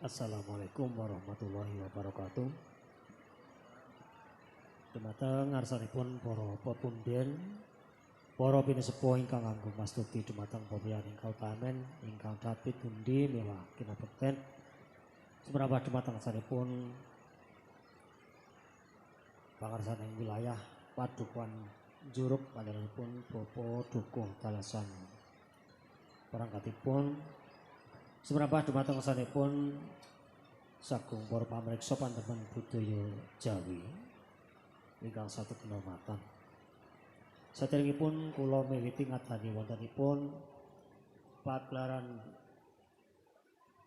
Assalamualaikum warahmatullahi wabarakatuh. Dumateng ngarsanipun para pepunden, para pinesepuh ingkang anggung mastuti dumateng papiyan ingkang utamen ingkang dapit pundi mewah kinabekten. Semerapah dumateng ngarsanipun pangarsaning wilayah Padukuhan Jurug panjenenganipun Bapak Dukuh Dalasan perangkatipun. Semerapah dumateng ngarsanipun sagung para pamriksa pandemen budaya Jawi ingkang satu kinurmatan. Saderengipun kula miwiti ngadani wontenipun pagelaran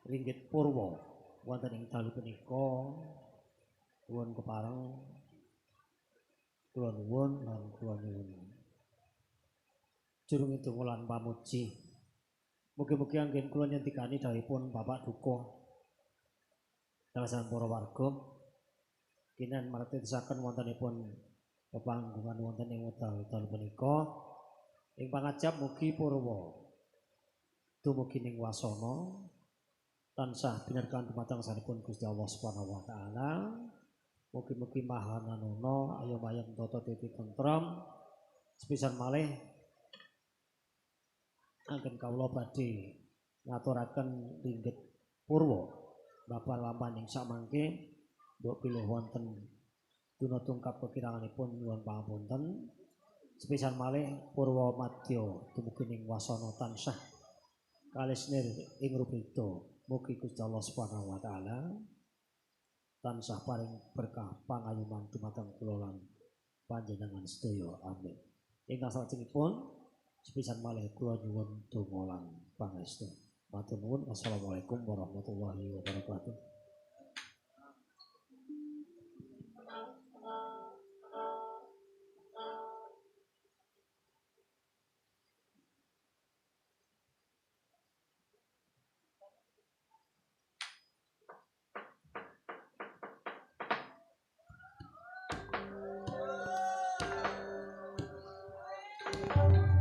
Ringgit Purwa wonten ing dalu punika nuwun kepareng kula nuwun lan kula nyuwun jurung donga lan pamuji. Mugi-mugi anggen kula nyentikani dawuhipun Bapak Dukuh dalasan para warga kinen martitisaken wontenipun pepanggungan wonten ing wekdal dalu punika. Ing pangajap mugi purwa dumugi ning wasana tansah binerkan dumateng sanipun Gusti Allah Subhanahu wa taala. Mugi-mugi mahananono ayom ayem tata titi tentrem. Sepisan malih anggen kawula badhe ngaturaken ringgit purwa babar lampahan ing samangke mbok bilih wonten duna tungkap kekiranganipun nyuwun pangapunten. Sepisan malih purwa madya dumugi ning wasana tansah kalisnir ing rubeda. Mugi Gusti Allah Subhanahu wa taala tansah paring berkah pangayuman dumateng kula lan panjenengan sedaya. Amin. Ingkang salajengipun sepisan malih kula nyuwun donga lan pangestu. Matur nuwun. Wassalamualaikum warahmatullahi wabarakatuh. Thank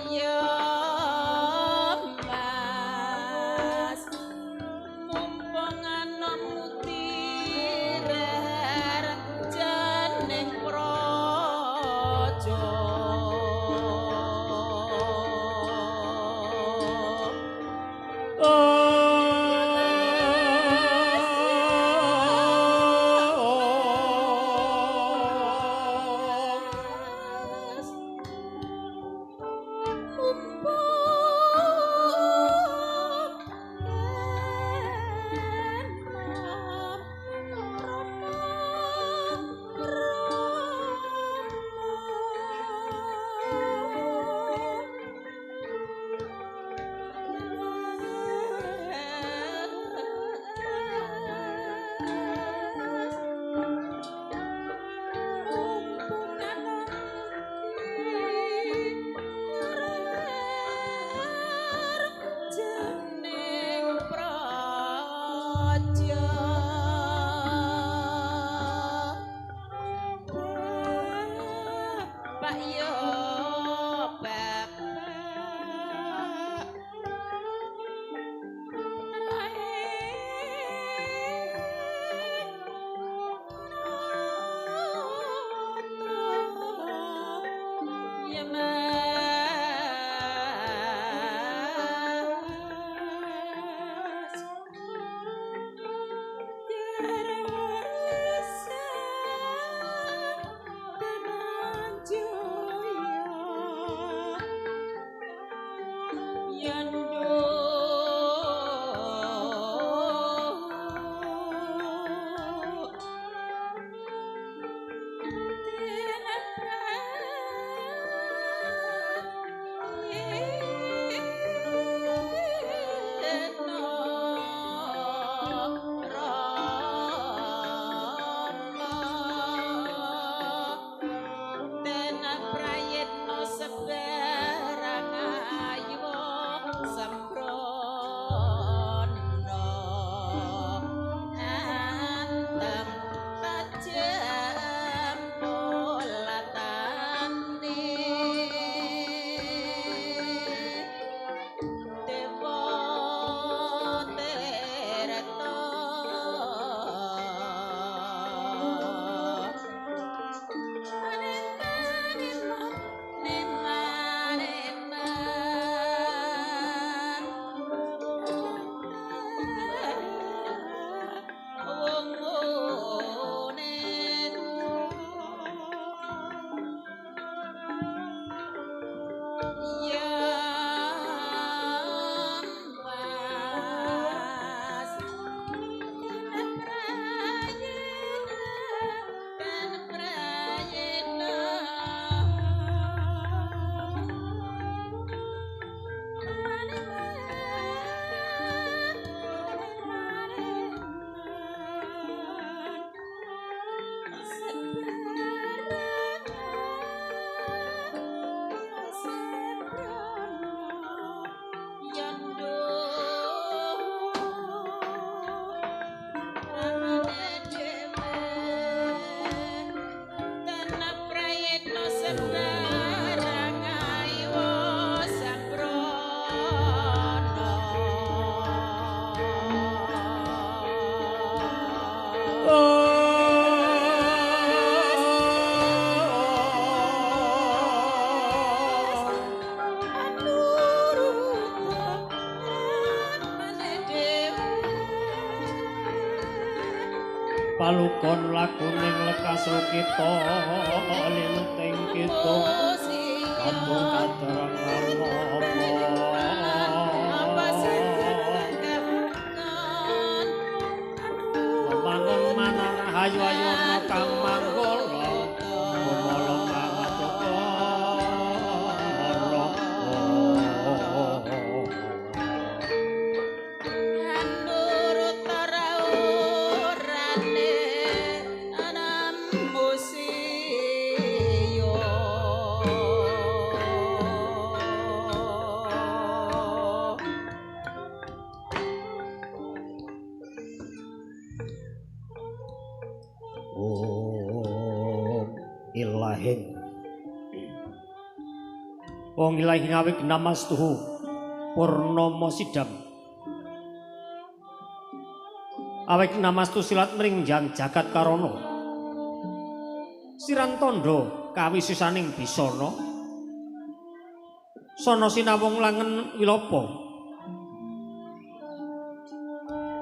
Ya Mas, mumpung ana mutirer jening praja. Pak yo bapak ya Mas, Palukon lakuning lekas lukita liluting kita kampung katerang apa manang hayu ayu ana kang manggala kumala mangataka. Om ilahing Wong ilahi ngawik namastuhu purnama sidam. Awik namastu silat mringjang jagat karana. Siran tandha kawisisaning bisana. Sana sinawung langen wilapa.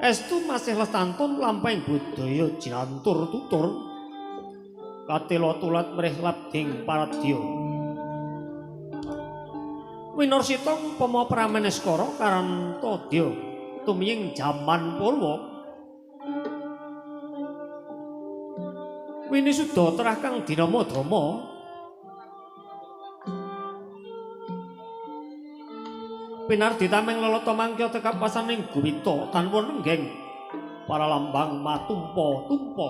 Estu masih lestantun lampahing budaya jinantur tutur. Katela tulat mrih labding paradya. Winarsita upama prameneskara karantadya tumiying jaman purwa. Winisuda terah kang dinama Dama. Pinardi tameng lelata mangkya tekap pasaning guwita tanpa nenggeng para lambang matumpa-tumpa.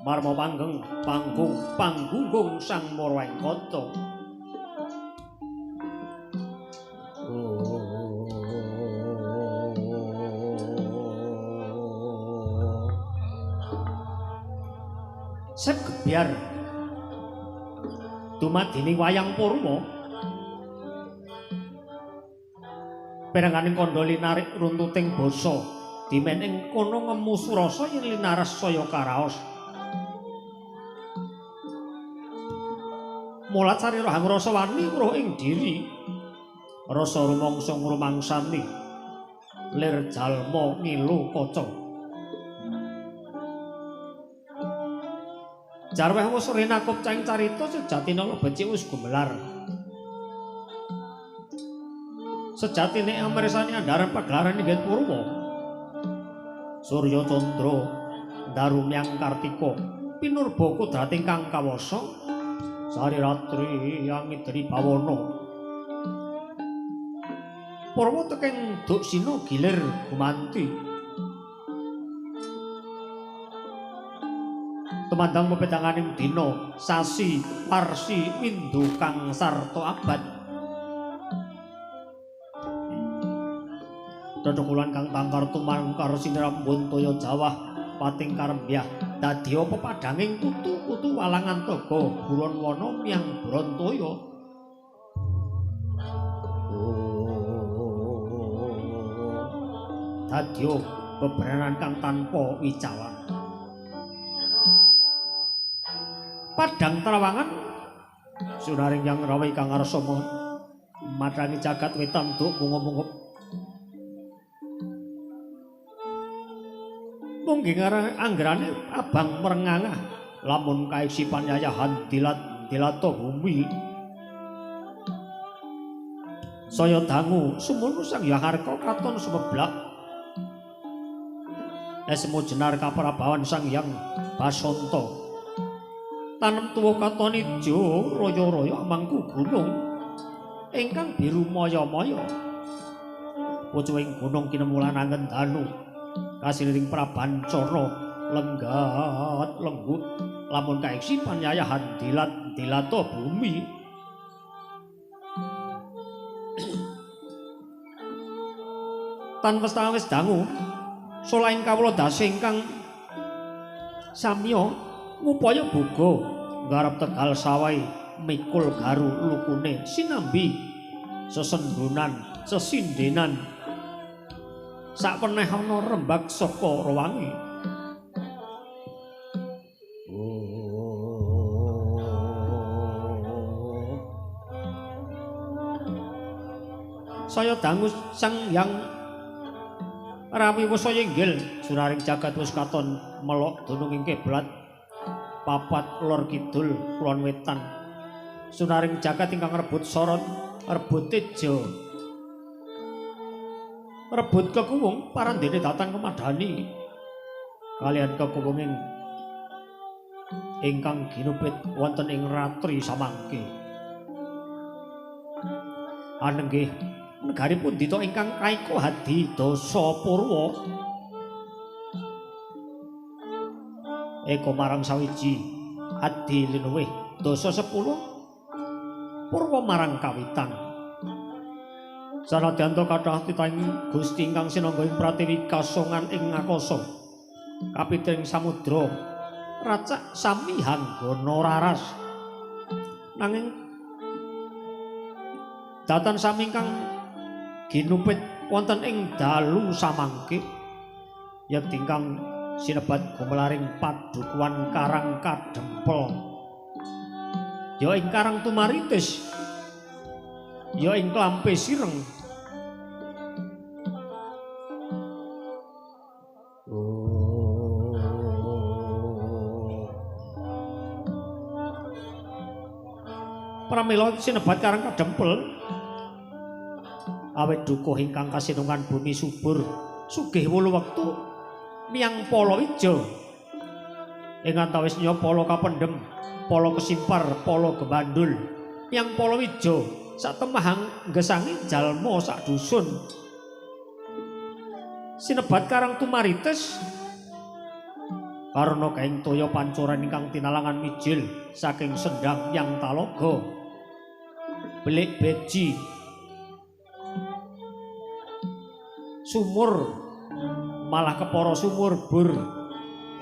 Marma panggeng panggung panggunggung sang Marwengkata. Segebyar dumadining wayang purwa perenganing kandha linarik runtuting basa dimen ing kono ngemu surasa yen linaras saya karaos. Mulat sarira hangrasa wani weruh ing diri rasa rumangsa ngrumangsani lir jalma ngilu kaca. Jarweh wis rinakup caing carita sejatine ala becik wis gumelar. Sejatine amresani andharan pagelaran inggih purwa. Surya Candra Darumyang Kartika pinurba kodrat ingkang kawasa sari ratri angidri bawana. Purwa tekeng duksina gilir gumanti. Tumandang pepedanganing dina, sasi, warsi, windu kang sarta abad. Dhedhukulan kang tangkar tumangkar sinrambun toya jawah pating karembyah dadi pepadhanging kutu-kutu walangan toga buron wana miyang Brontoya. Dadi bebranan kang tanpa wicalan. Padang trawangan sunaring yang rawi kang arsa madhangi jagat wetan duk mungup-mungup. Munggi anggerane abang merengangah lamun kaisi panyayahan dilat dilata bumi. Saya dangu sumono Sang Hyang Arka katon sumeblak. Esmu jenar kaprabawan Sang Hyang Basanta. Tanem tuwa katon ijo raya-raya mangku gunung ingkang biru maya-maya. Pucuking gunung kinemulan angen danu kasiliring prabancana lenggat lenggut lamun kaiksi panyayahan dilat dilata bumi. Tan westawis dangu solaing kawula dasa ingkang samya ngupaya boga nggarap tegal sawai mikul garu lukune sinambi sesendunan sesindenan sakweneh ana rembag saka rawangi. Saya dangu Sang Hyang Rawi wis saya inggil suraring jagat wis katon melok dunung ing kiblat papat lor kidul kulon wetan. Sunaring jagat ingkang rebut sorot rebut tejo rebut kekuwung parandene datang kemadani kalian kekuwunging ingkang ginupit wonten ing ratri samangke. Anenggih negari pundita ingkang kaika hadi dasa purwa eka marang sawiji adi linuwih dasa 10 purwa marang kawitan. Sanadyan kathah titahing Gusti ingkang sinangga ing pratiwi kasongan ing ngakasa kapitring samudra racak sami hanggana raras. Nanging Datan sami ingkang ginupit wonten ing dalu samangke yekti ingkang sinebat gumelaring padukuhan Karang Kadempel, ya ing Karang Tumaritis, ya ing Klampe Sireng. Pramila sinebat Karang Kadempel awit dukuh ingkang kasinungan bumi subur sugih wolu wektu miyang palawija ing antawisnya pala kapendhem, pala kesimpar, pala gemandul, miyang palawija satemahang nggesangi jalma sak dusun. Sinebat Karang Tumaritis karena kaing toya pancoran ingkang tinalangan mijil saking sendang yang talaga belik beji sumur malah kepara sumur bur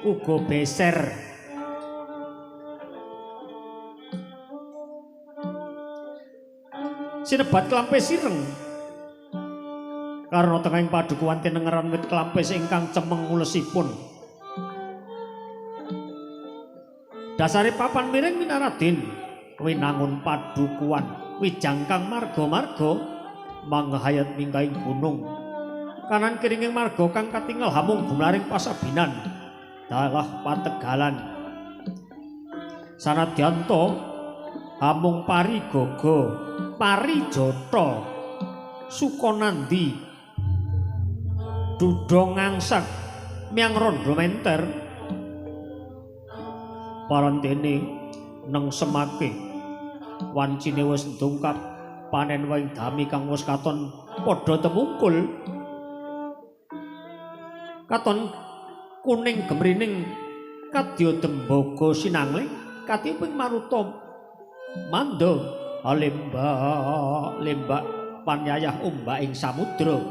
uga beser. Sinebat Klampe Sireng karena tengahing padukuhan tinengeran wit klampes ingkang cemeng ulesipun. Dasare papan miring minaradin winangun padukuhan wijangkang marga-marga manghayat minggahing gunung. Kanan kiringing marga kang katingal hamung gumlaring pasabinan dalah pategalan. Sanadyanto hamung parigaga parijata Sukanandi duda ngangsak miyang randha menter. Parantene neng semake wancine wis ndungkap panen waing dami kang wis katon padha temungkul. Katon kuning gemrining kadya tembaga sinangling katiping maruta manda lembak lembak panyayah ombak ing samudra.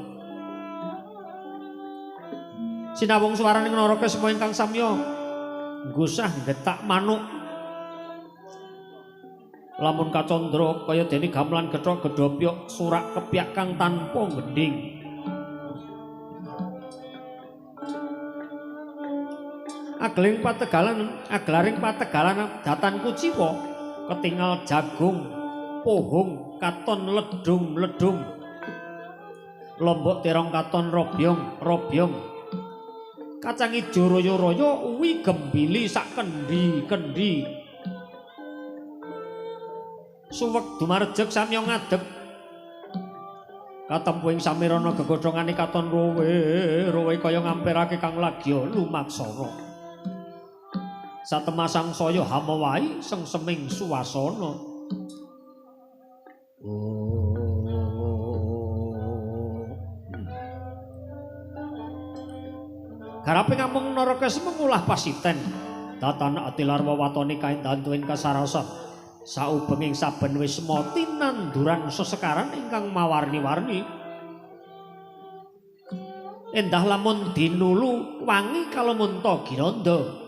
Sinawung swaraning naraka semua ingkang samya nggusah getak manuk. Lamun kacandra kaya dene gamelan gethok gedhopyok surak kepyak kang tanpa gendhing. Agling pategalan, aglaring pategalan datan kuciwa ketingal jagung pohong katon ledung-ledung. Lombok terong katon robyong-robyong. Kacang ijo royo-royo uwi gembili sak kendi-kendi. Suwek dumarejeg samya ngadeg. Katempuing samirana gegodhongane katon rowe-rowe kaya ngampirake kang lagya lumaksana. Satemasang saya hamawahi sengseming suwasana. Garape ngamung Narakesma ngulah pasiten. Datan atilar wewatone kaendahan tuwin kasarasan. Saubenging saben wisma tinanduran sesekaran ingkang mawarni-warni. Endah lamun dinulu wangi kalamunta ginanda.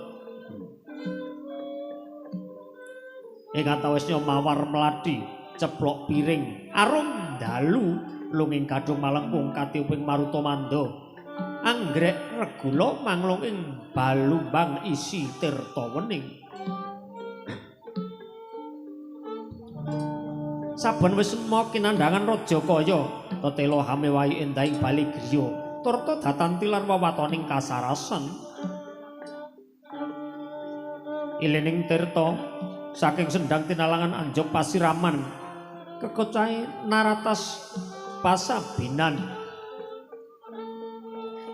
Ing antawisnya mawar melati, ceplok piring, arum dalu, lunging gadhung malengkung katiuping maruta manda. Anggrek regula manglung ing balumbang isi tirta wening. Saben wisma kinandhangan raja kaya tetela hamewahi endahing bali griya turta datan tilar wewatoning kasarasan. Ilining tirta saking sendang tinalangan anjog pasiraman kekocahe naratas pasabinan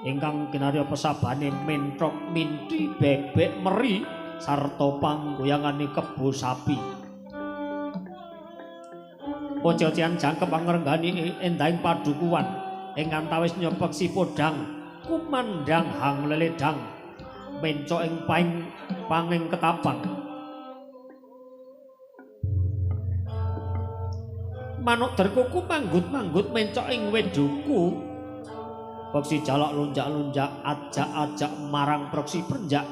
ingkang kinarya pesabane mentrok minti bebek meri sarta panggoyangane kebo sapi. Oce-ocean jangkep angrenggani endahing padukuhan ing antawis nyepeksi podhang kumandhang hang leledang mencok ing paing panging ketapang. Manuk derkuku manggut-manggut mencok ing weduku. Peksi jalak lunjak-lunjak ajak-ajak marang preksi prenjak.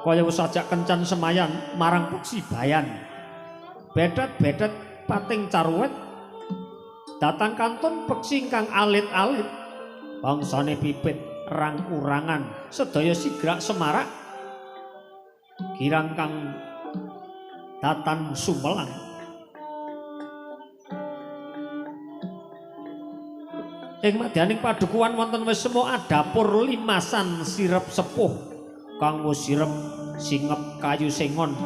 Kaya wis ajak kencan semayan marang peksi bayan. Bedet-bedet pating caruwet datang kantun peksi ingkang alit-alit bangsane pipit rang urangan sedaya sigrak semarak girang kang datan sumelang. Ing madyaning padukuhan wonten wisma adapur limasan sirep sepuh kang wis sirep singep kayu sengon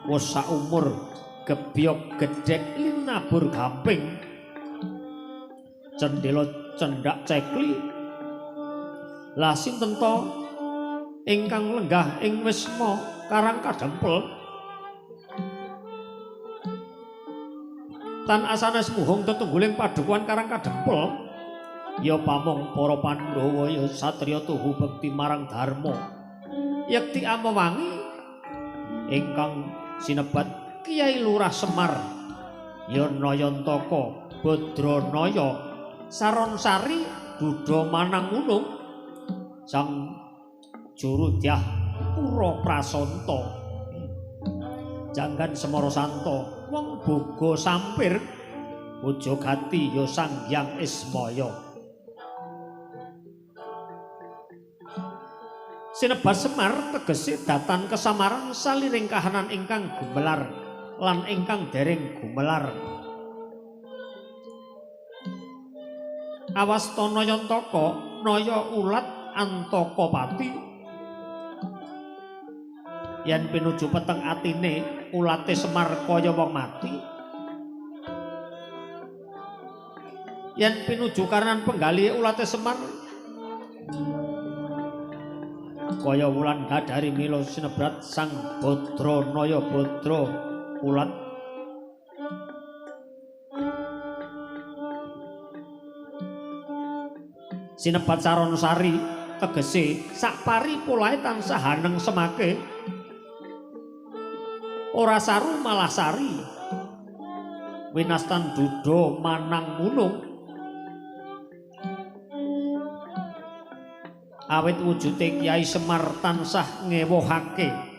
wis saumur gebyok gedhek linabur gamping cendela cendak cekli. Lah sinten to ingkang lenggah ing wisma Karang Kadempel tan asanes muhung tetungguling padukuhan Karang Kadempel ya pamong para Pandhawa ya satriya tuhu bekti marang dharma yekti amewangi ingkang sinebat Kiai Lurah Semar ya Nayantaka Badranaya Saronsari Duda Manang Unung Sang Jurudyah Pura Prasanta Janggan Semara Santa wong boga sampir Bojogati ya Sang Hyang Ismaya. Sinebat Semar tegese datan kesamaran saliring kahanan ingkang gumelar lan ingkang dereng gumelar. Awasta Nayantaka naya ulat antaka pati yen pinuju peteng atine ulate Semar kaya wong mati. Yen pinuju karenan penggalihe ulate Semar kaya wulan gadari mila sinebrat Sang Badranaya Badra ulat. Sinebat Saronsari tegese sak pari polahe tansah haneng semake ora saru malah sari winastan duda manang munung awit wujude Kyai Semar tansah ngewohake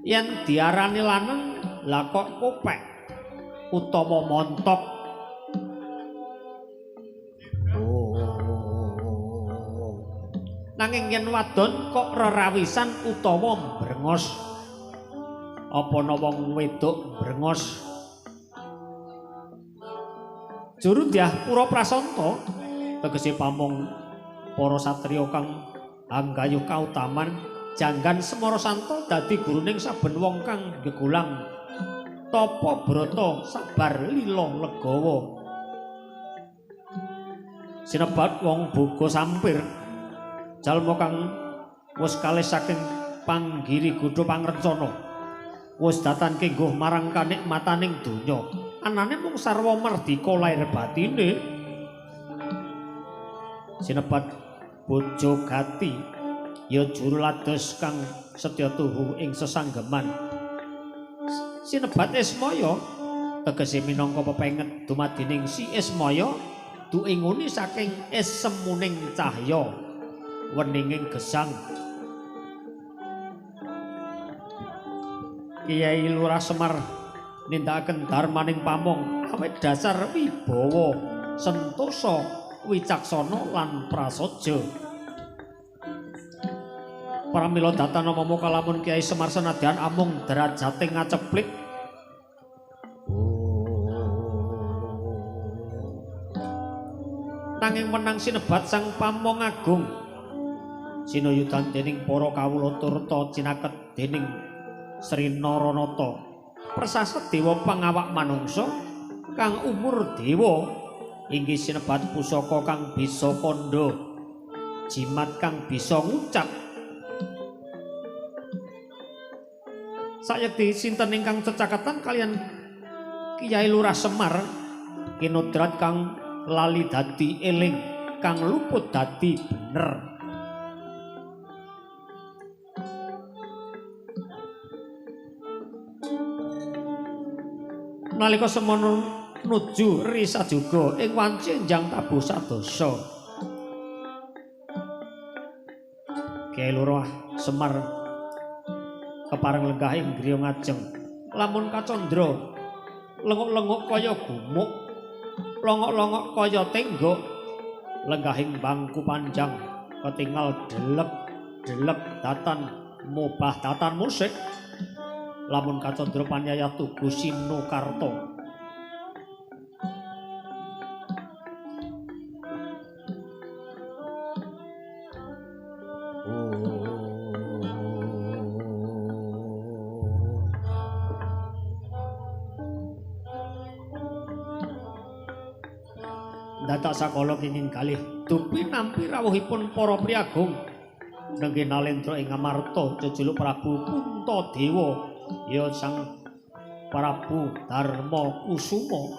yen diarani lanang lah kok kopek utawa montok. Nanging yen wadon kok rerawisan utawa brengos. Apa ana wong wedok brengos? Jurudyah Pura Prasanta tegese pamong para satriya kang anggayuh kautaman janggan Semara Santa dadi guruning saben wong kang gegulang tapa brata sabar lila legawa. Sinebat wong boga sampir jalma kang wis kalih saking panggiri godha pangrencana wis datan kengguh marang kanikmataning donya anane mung sarwa merdika lair batine. Sinebat Bojogati ya juru lados kang setya tuhu ing sesanggeman. Sinebat Ismaya tegese minangka pepenget dumadining si Ismaya duinguni saking esemuning cahya weninging gesang. Kyai Lurah Semar nindakaken dharmaning pamong awit dasar wibawa sentosa wicaksana lan prasaja. Pramila datan nama kalamun Kyai Semar senadyan amung derajate ngaceplik nanging menang sinebat Sang Pamong Agung sinuyudan dening para kawula turta cinaket dening Sri Naranata prasaset dewa pangawak manungsa kang umur dewa inggih sinebat pusaka kang bisa kandha jimat kang bisa ngucap. Sayekti sinten ingkang cecaketan kalian Kyai Lurah Semar kinodrat kang lali dadi eling kang luput dadi bener. Nalika semono nuju Risajuga ing wanci enjang tabuh sadasa Kyai Lurah Semar kepareng lenggah ing griya ngajeng. Lamun kacandra lenguk-lenguk kaya gumuk, longok-longok kaya tenggok, lenggahing bangku panjang ketingal delek-delek datan mobah datan musik. Lamun kacandra panyaya tugu Sinukarta. Dadak sakala kenging kalih dupi nampi rawuhipun para priyagung nenggih Nalendra ing Amarta jejuluk Prabu Puntadewa ya Sang Prabu Darma Kusuma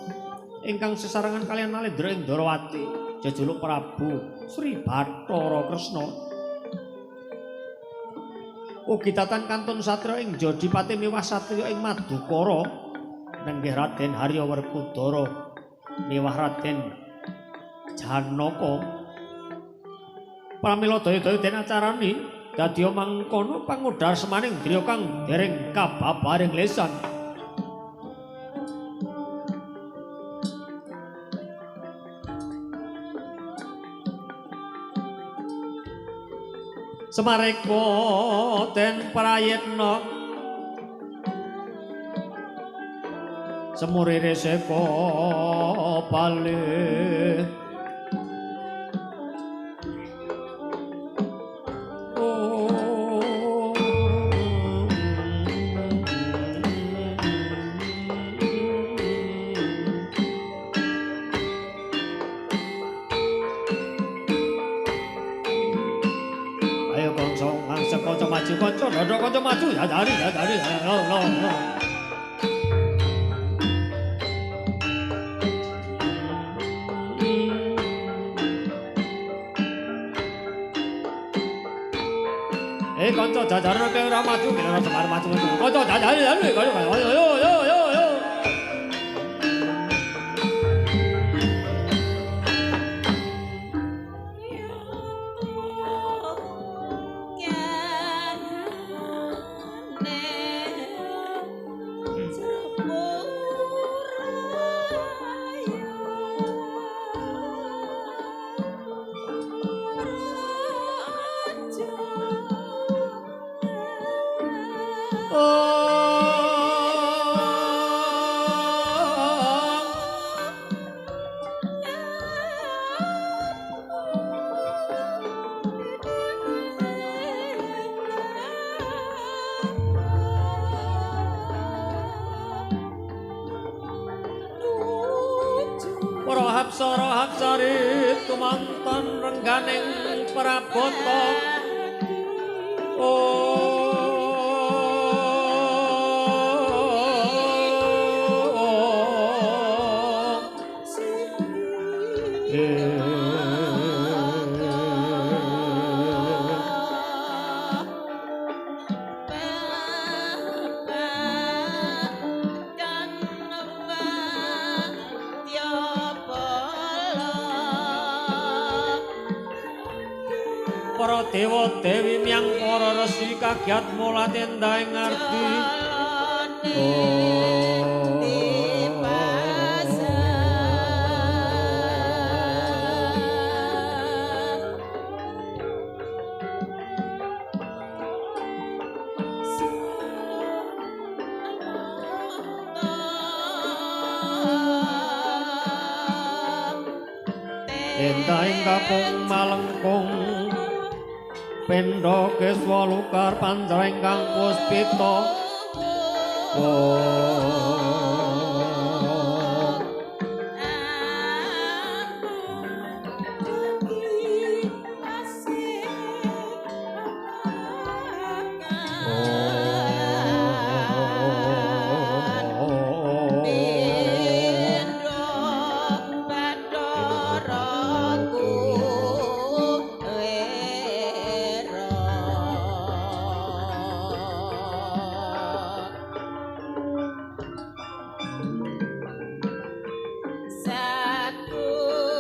ingkang sesarengan kaliyan Nalendra ing Ndorowati jejuluk Prabu Sri Bathara Kresna. Ugi datan kantun satriya ing Jodipati miwah satriya ing Madukara nenggih Raden Harya Werkudara miwah Raden Janaka. Pramila daya-daya den acarani dadiya mangkono pangudhar semaning driya kang dereng kababaring lesan. Semareka den prayitna semurire seka bali. Kanca maju ya dari ya dari lo lo lo. Kanca jajaran kowe ora maju kira Semar maju. Kanca jajaran kanca yo yo yo yo. Hapsara hapsari tumanten rengganing prabata. Para dewa dewi miang para resi kagiat mulat endah ing ngardi. Endah ing kapung malengkung pendha keswa lukar pancar ingkang puspita.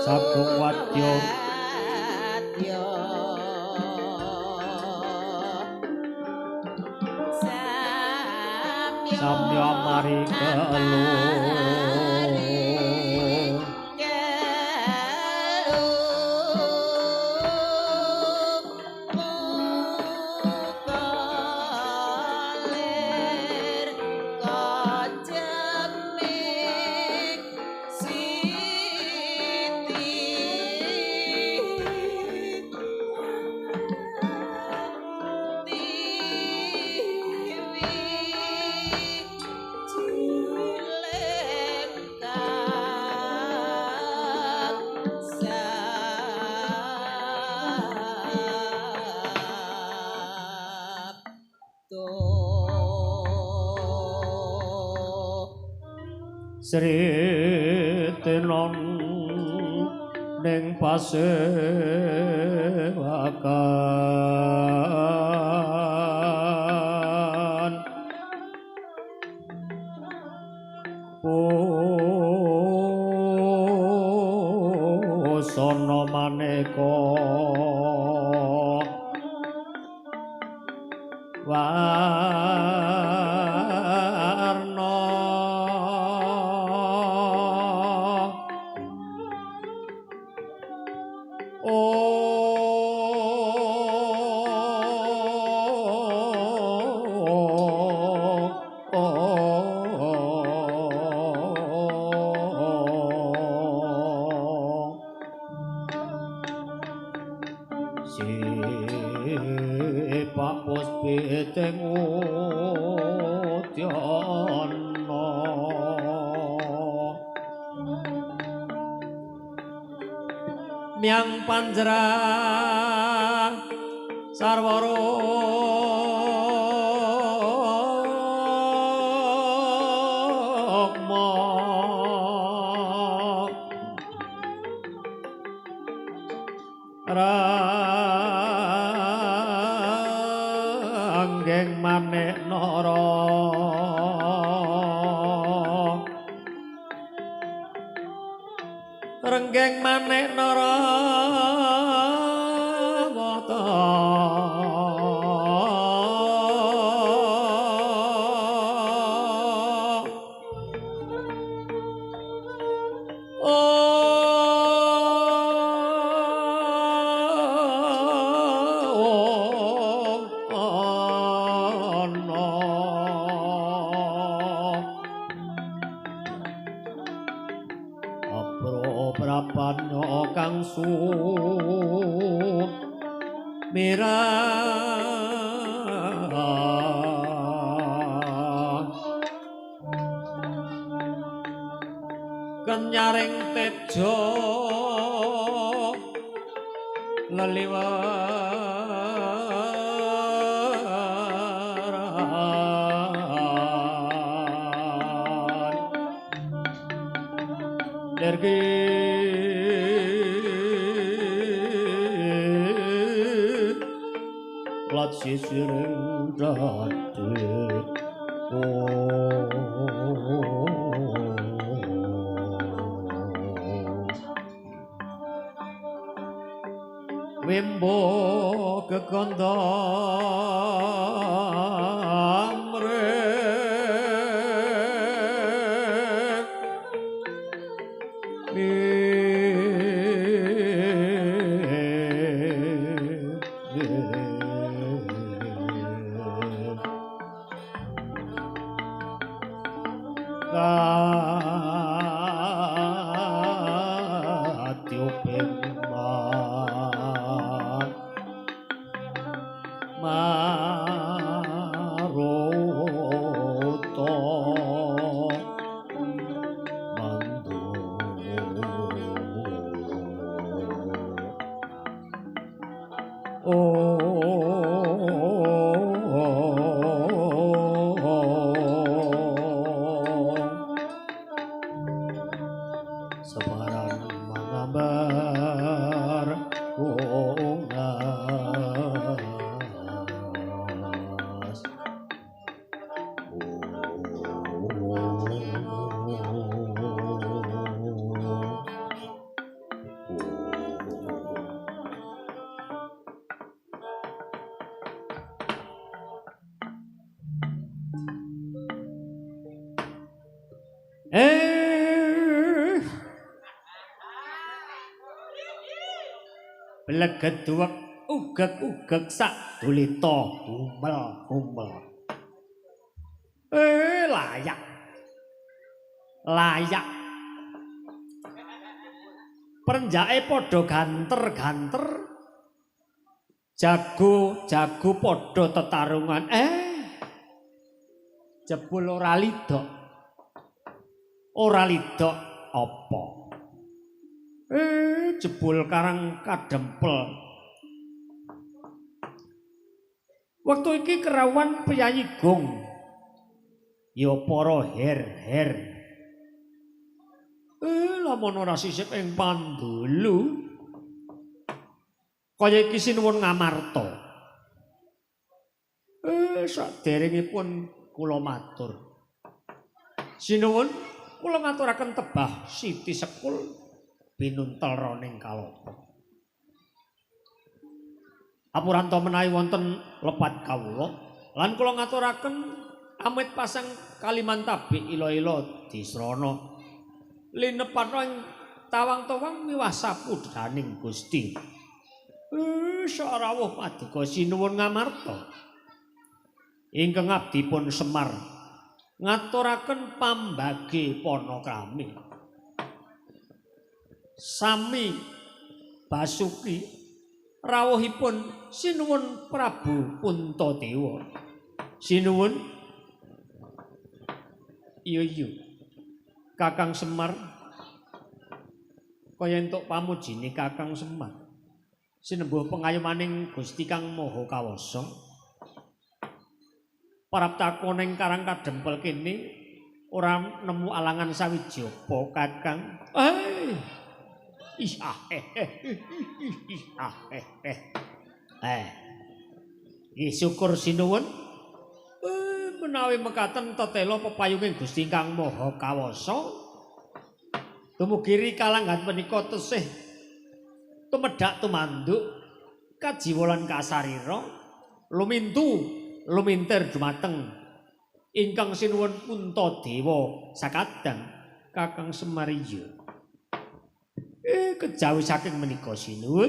Sagung wadya samya Amari keluh. Sri tenon ning pasewakan pusana maneka warna. Puspiting udyana miang panjera sarwa rukma ranggeng manik nara renggeng manik nara wata kang sumirah kenyaring tejo leliwaran lergi sisiring dadi wimbo kekandha oh. Eh. Blegeduwek ugek-ugek sak dulita humel-humel. Eh, layak. Layak. Perenjake padha ganter-ganter. Jago-jago padha tetarungan. Eh. Jebul ora lidok. Ora lidok apa? Eh, jebul Karang Kadempel. Wektu iki kerawuhan priyayi gong. Ya para her-her. Eh, lamun ora sisip ing pandulu. Kaya iki sinuwun Ngamarta. Eh, saderengipun kula matur. Sinuwun kula ngaturaken tebah Siti Sekul binuntel roning kalapa. Apuranta menawi wonten lepat kawula lan kula ngaturaken amit pasang kalimantabi ila-ila disrana linepana ing tawang-tawang miwah sapudaning Gusti. Sarawuh paduka sinuwun Ngamarta. Ingkang abdi pun Semar ngaturaken pambagi panakrami. Sami basuki rawuhipun sinuwun Prabu Puntadewa. Sinuwun iya iya Kakang Semar kaya entuk pamujine Kakang Semar. Sinembuh pengayomaning Gusti Kang Maha Kawasa. Praptako ning Karang Kadempel kene ora nemu alangan sawiji apa Kakang. Eh. Ih ah eh eh ih ah eh eh. Eh. Nggih syukur sinuwun. Menawi mekaten tetela pepayunging Gusti Kang Maha Kawasa. Dumugi kalanggan menika tesih tumedhak tumanduk kajiwa lan kasarira lumintu lumintir dumateng ingkang sinuwun Puntadewa sakadang Kakang Semar iya. Kejawi saking menika sinuwun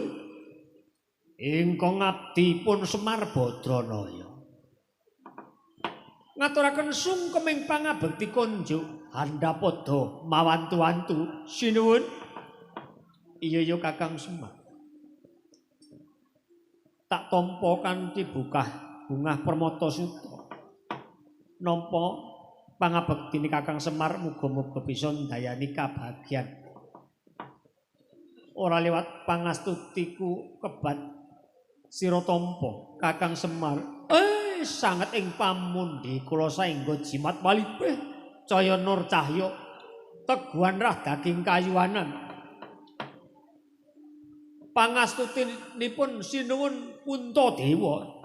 ingkang abdi pun Semar Badranaya ngaturaken sungkeming pangabekti konjuk handhapada mawantu-wantu sinuwun. Iya iya Kakang Semar. Tak tampa kanthi bukah bungah permata suta. Nampa pangabektine Kakang Semar muga-muga bisa ndayani kabagyan. Ora lewat pangastutiku kebat sira tampa Kakang Semar. Sanget ing pamundi kula saengga jimat walipih caya nur cahya teguhan rah daging kayuwanan. Pangastutinipun sinuwun Puntadewa.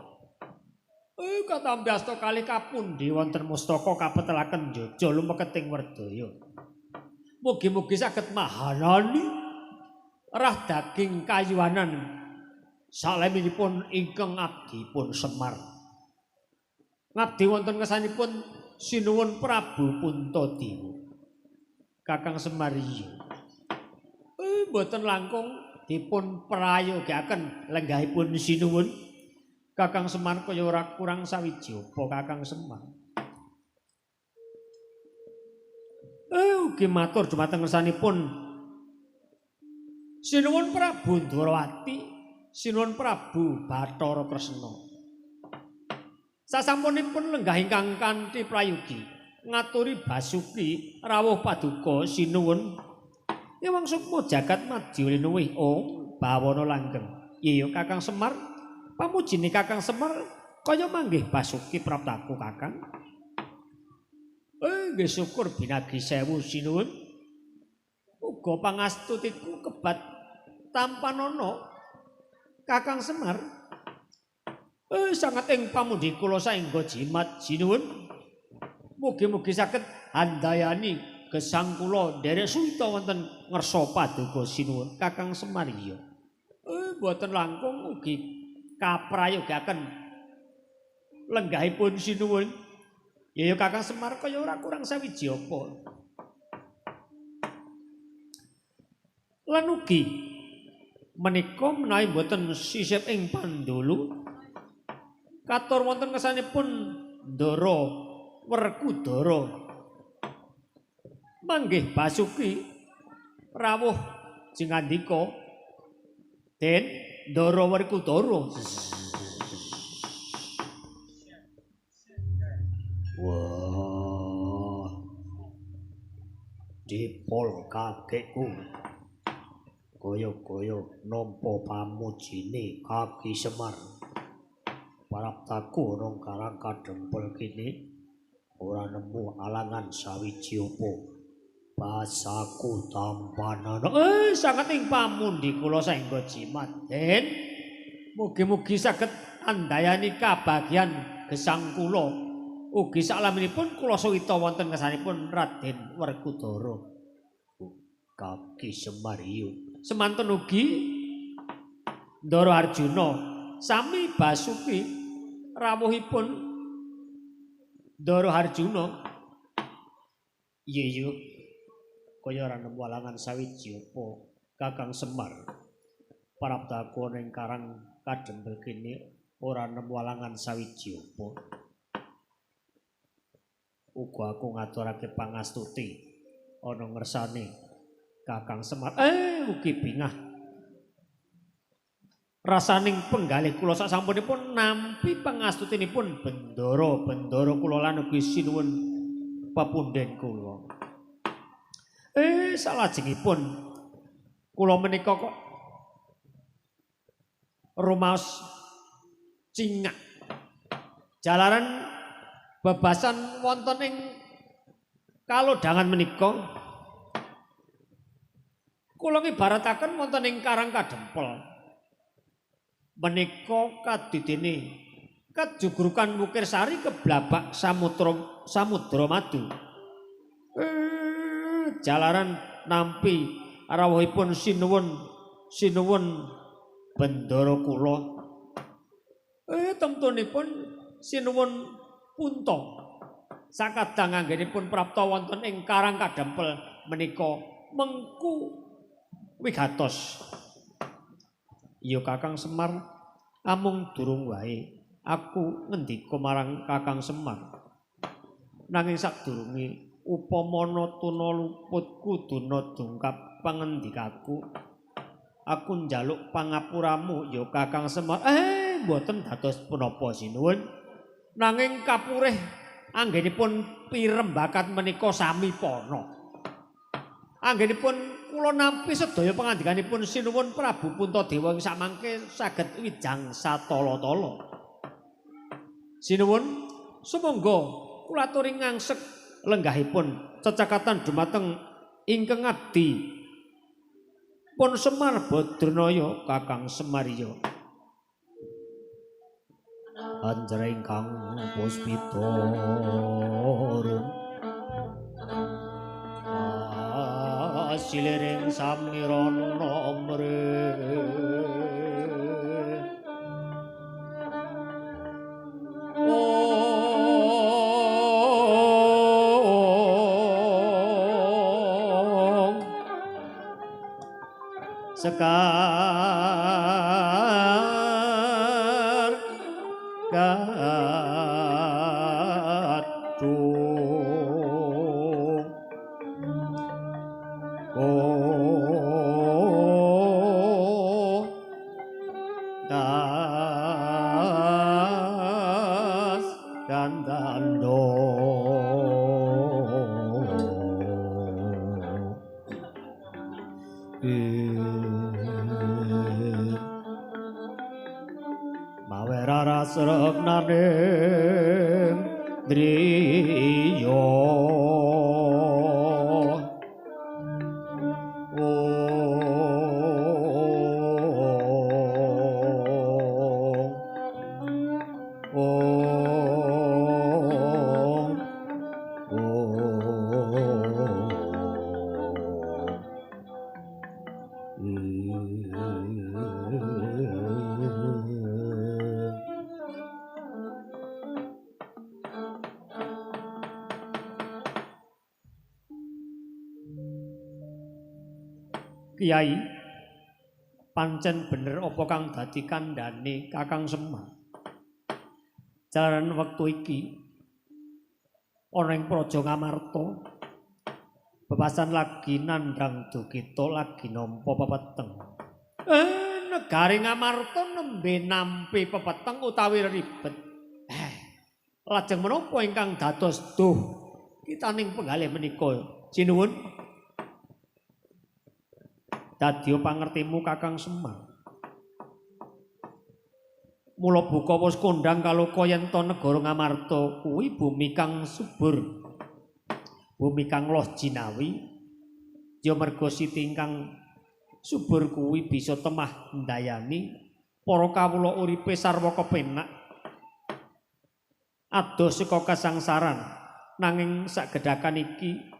Katampi asta kalih kapundi wonten mustaka kapetelaken jaja lumeketing werdaya. Mugi-mugi saged mahanani rah daging kayuwanan saleminipun ingkang abdi pun Semar. Ngabdi wonten ngersanipun sinuwun Prabu Puntadewa. Kakang Semar iya. Mboten langkung dipun prayogaken lenggahipun sinuwun Kakang Semar kaya ora kurang sawiji apa Kakang Semar. Ugi matur dumateng ngersanipun sinuwun Prabu Ndrawati, sinuwun Prabu Bathara Kresna. Sasampunipun lenggah ingkang kanthi prayogi ngaturi basuki rawuh paduka sinuwun Ewang sukma jagat madya linuwih ong bawana langgeng. Iya Kakang Semar, pamujine Kakang Semar kaya manggih basuki praptaku Kakang. Nggih syukur binagi sewu sinuwun. Uga pangastutiku kebat tampanana Kakang Semar. Sanget ing pamundi kula saengga jimat sinuwun. Mugi-mugi saged handayani gesang kula nderek suwita wonten ngersa paduka sinuwun Kakang Semar iya. Mboten langkung ugi kaprayogaken lenggahipun sinuwun. Ya Kakang Semar kaya ora kurang sawiji apa. Lan ugi menika menawi boten sisip ing pandulu katur wonten kesanipun Ndara Werkudara manggih Basuki rawuh jingandika Den Ndara Werkudara. Wah, dipol kakekku kaya-kaya nampa pamujine Kaki Semar. Paraptaku ana karang kadempel kene ora nemu alangan sawiji apa. Basaku tampanana. Sanget ing pamundi kula saengga jimat, Den. Mugi-mugi saged andayani kabagyan gesang kula. Ugi saklaminipun kula suwita wonten ngersanipun Raden Werkudara. Kaki Semar iyo. Semanten ugi Ndara Arjuna sami Basuki rawuhipun Ndara Arjuna. Iya iya kaya ora nemu alangan sawiji apa Kakang Semar. Praptaku ning karang kadempel kene ora nemu alangan sawiji apa. Uga aku ngaturake pangastuti ana ngersane Kakang Semar. Ugi bingah rasaning penggalih kula sasampunipun nampi pangastutinipun bendara-bendara kula lan ugi sinuwun pepunden kula. Salajengipun kula menika kok rumaos cingak jalaran bebasan wonten ing kalodhangan menika kula ngibarataken wonten ing karang kadempel menika kadidene kajugrukan Wukirsari keblabak samudra samudra madu. Jalaran nampi rawuhipun sinuwun sinuwun bendara kula. Temtunipun sinuwun Punta sakadang anggenipun prapta wonten ing karang kadempel menika mengku wigatos. Ya Kakang Semar, amung durung wae aku ngendika marang Kakang Semar. Nanging sadurunge upamana tuna luput kuduna dungkap pangendikaku, aku njaluk pangapuramu ya Kakang Semar. Mboten dados punapa sinuwun. Nanging kapurih anggenipun pirembakan menika sami pana. Anggenipun kula nampi sedaya pangandikanipun sinuwun Prabu Puntadewa ing samangke saged wijang satala-tala. Sinuwun sumangga kula aturi ngangsek lenggahipun cecakatan dumateng ingkang abdi pun Semar Badranaya Kakang Semar iya. Anjring kang puspita rum asiliring samirana mre sekar kadung tas dandando mawe raras reknaning driya. Kiai, pancen bener apa kang dadi kandhane Kakang Semar. Jalaran wektu iki ana ing Praja Ngamarta bebasan lagi nandhang dukita lagi nampa pepeteng. Negari Ngamarta nembe nampi pepeteng utawi ribet. Lajeng menapa ingkang dados duh kitaning penggalih menika? Sinuwun. Dadi pangertimu Kakang Semar. Mula buka wis kondhang kaloka yen to negara Ngamarta kuwi bumi kang subur. Bumi kang loh jinawi. Ya merga siti ingkang subur kuwi bisa temah ndayani para kawula uripe sarwa kepenak. Adoh saka kasangsaran nanging sagedhakan iki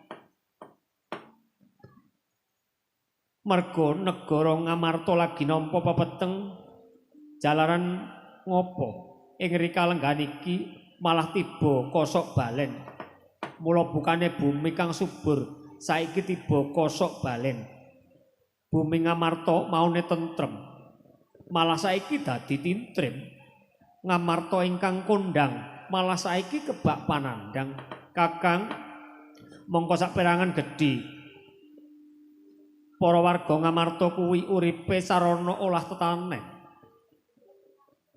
merga negara Ngamarta lagi nampa pepeteng jalaran ngopo ing rika lenggan iki malah tiba kosok balen. Mula bukane bumi kang subur saiki tiba kosok balen. Bumi Ngamarta maune tentrem malah saiki dadi tintrim. Ngamarta ingkang kondang malah saiki kebak panandang. Kakang, mongko saperangan gedhi para warga Ngamarta kuwi uripe sarana olah tetanen.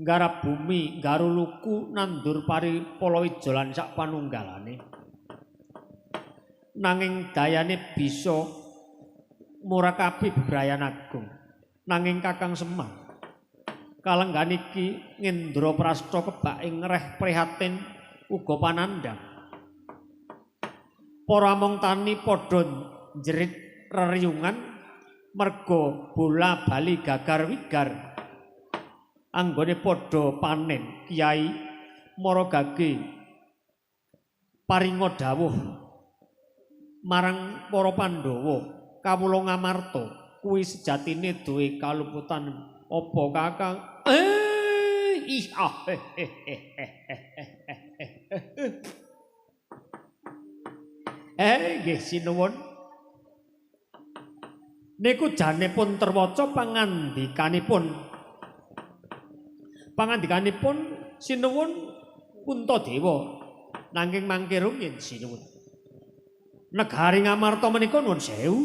Nggarap bumi, nggaru luku, nandur pari palawija lan sak panunggalane. Nanging dayane bisa murakabi bebrayan agung. Nanging Kakang Semar, kalenggan iki Ngendraprasta kebak ing reh prihatin uga panandhang. Para among tani padha njerit reriyungan merga bola bali gagar wigar. Anggone padha panen, Kiai Maragage paringa dawuh marang para Pandhawa, kawula Ngamarta kuwi sejatine duwe kaluputan apa Kakang? Ih ah nggih sinuwun. Niku jane pun terwaca pangandikanipun. Pangandikanipun sinuwun Puntadewa nanging mangke rumiyin sinuwun. Negari Ngamarta menika nuwun sewu.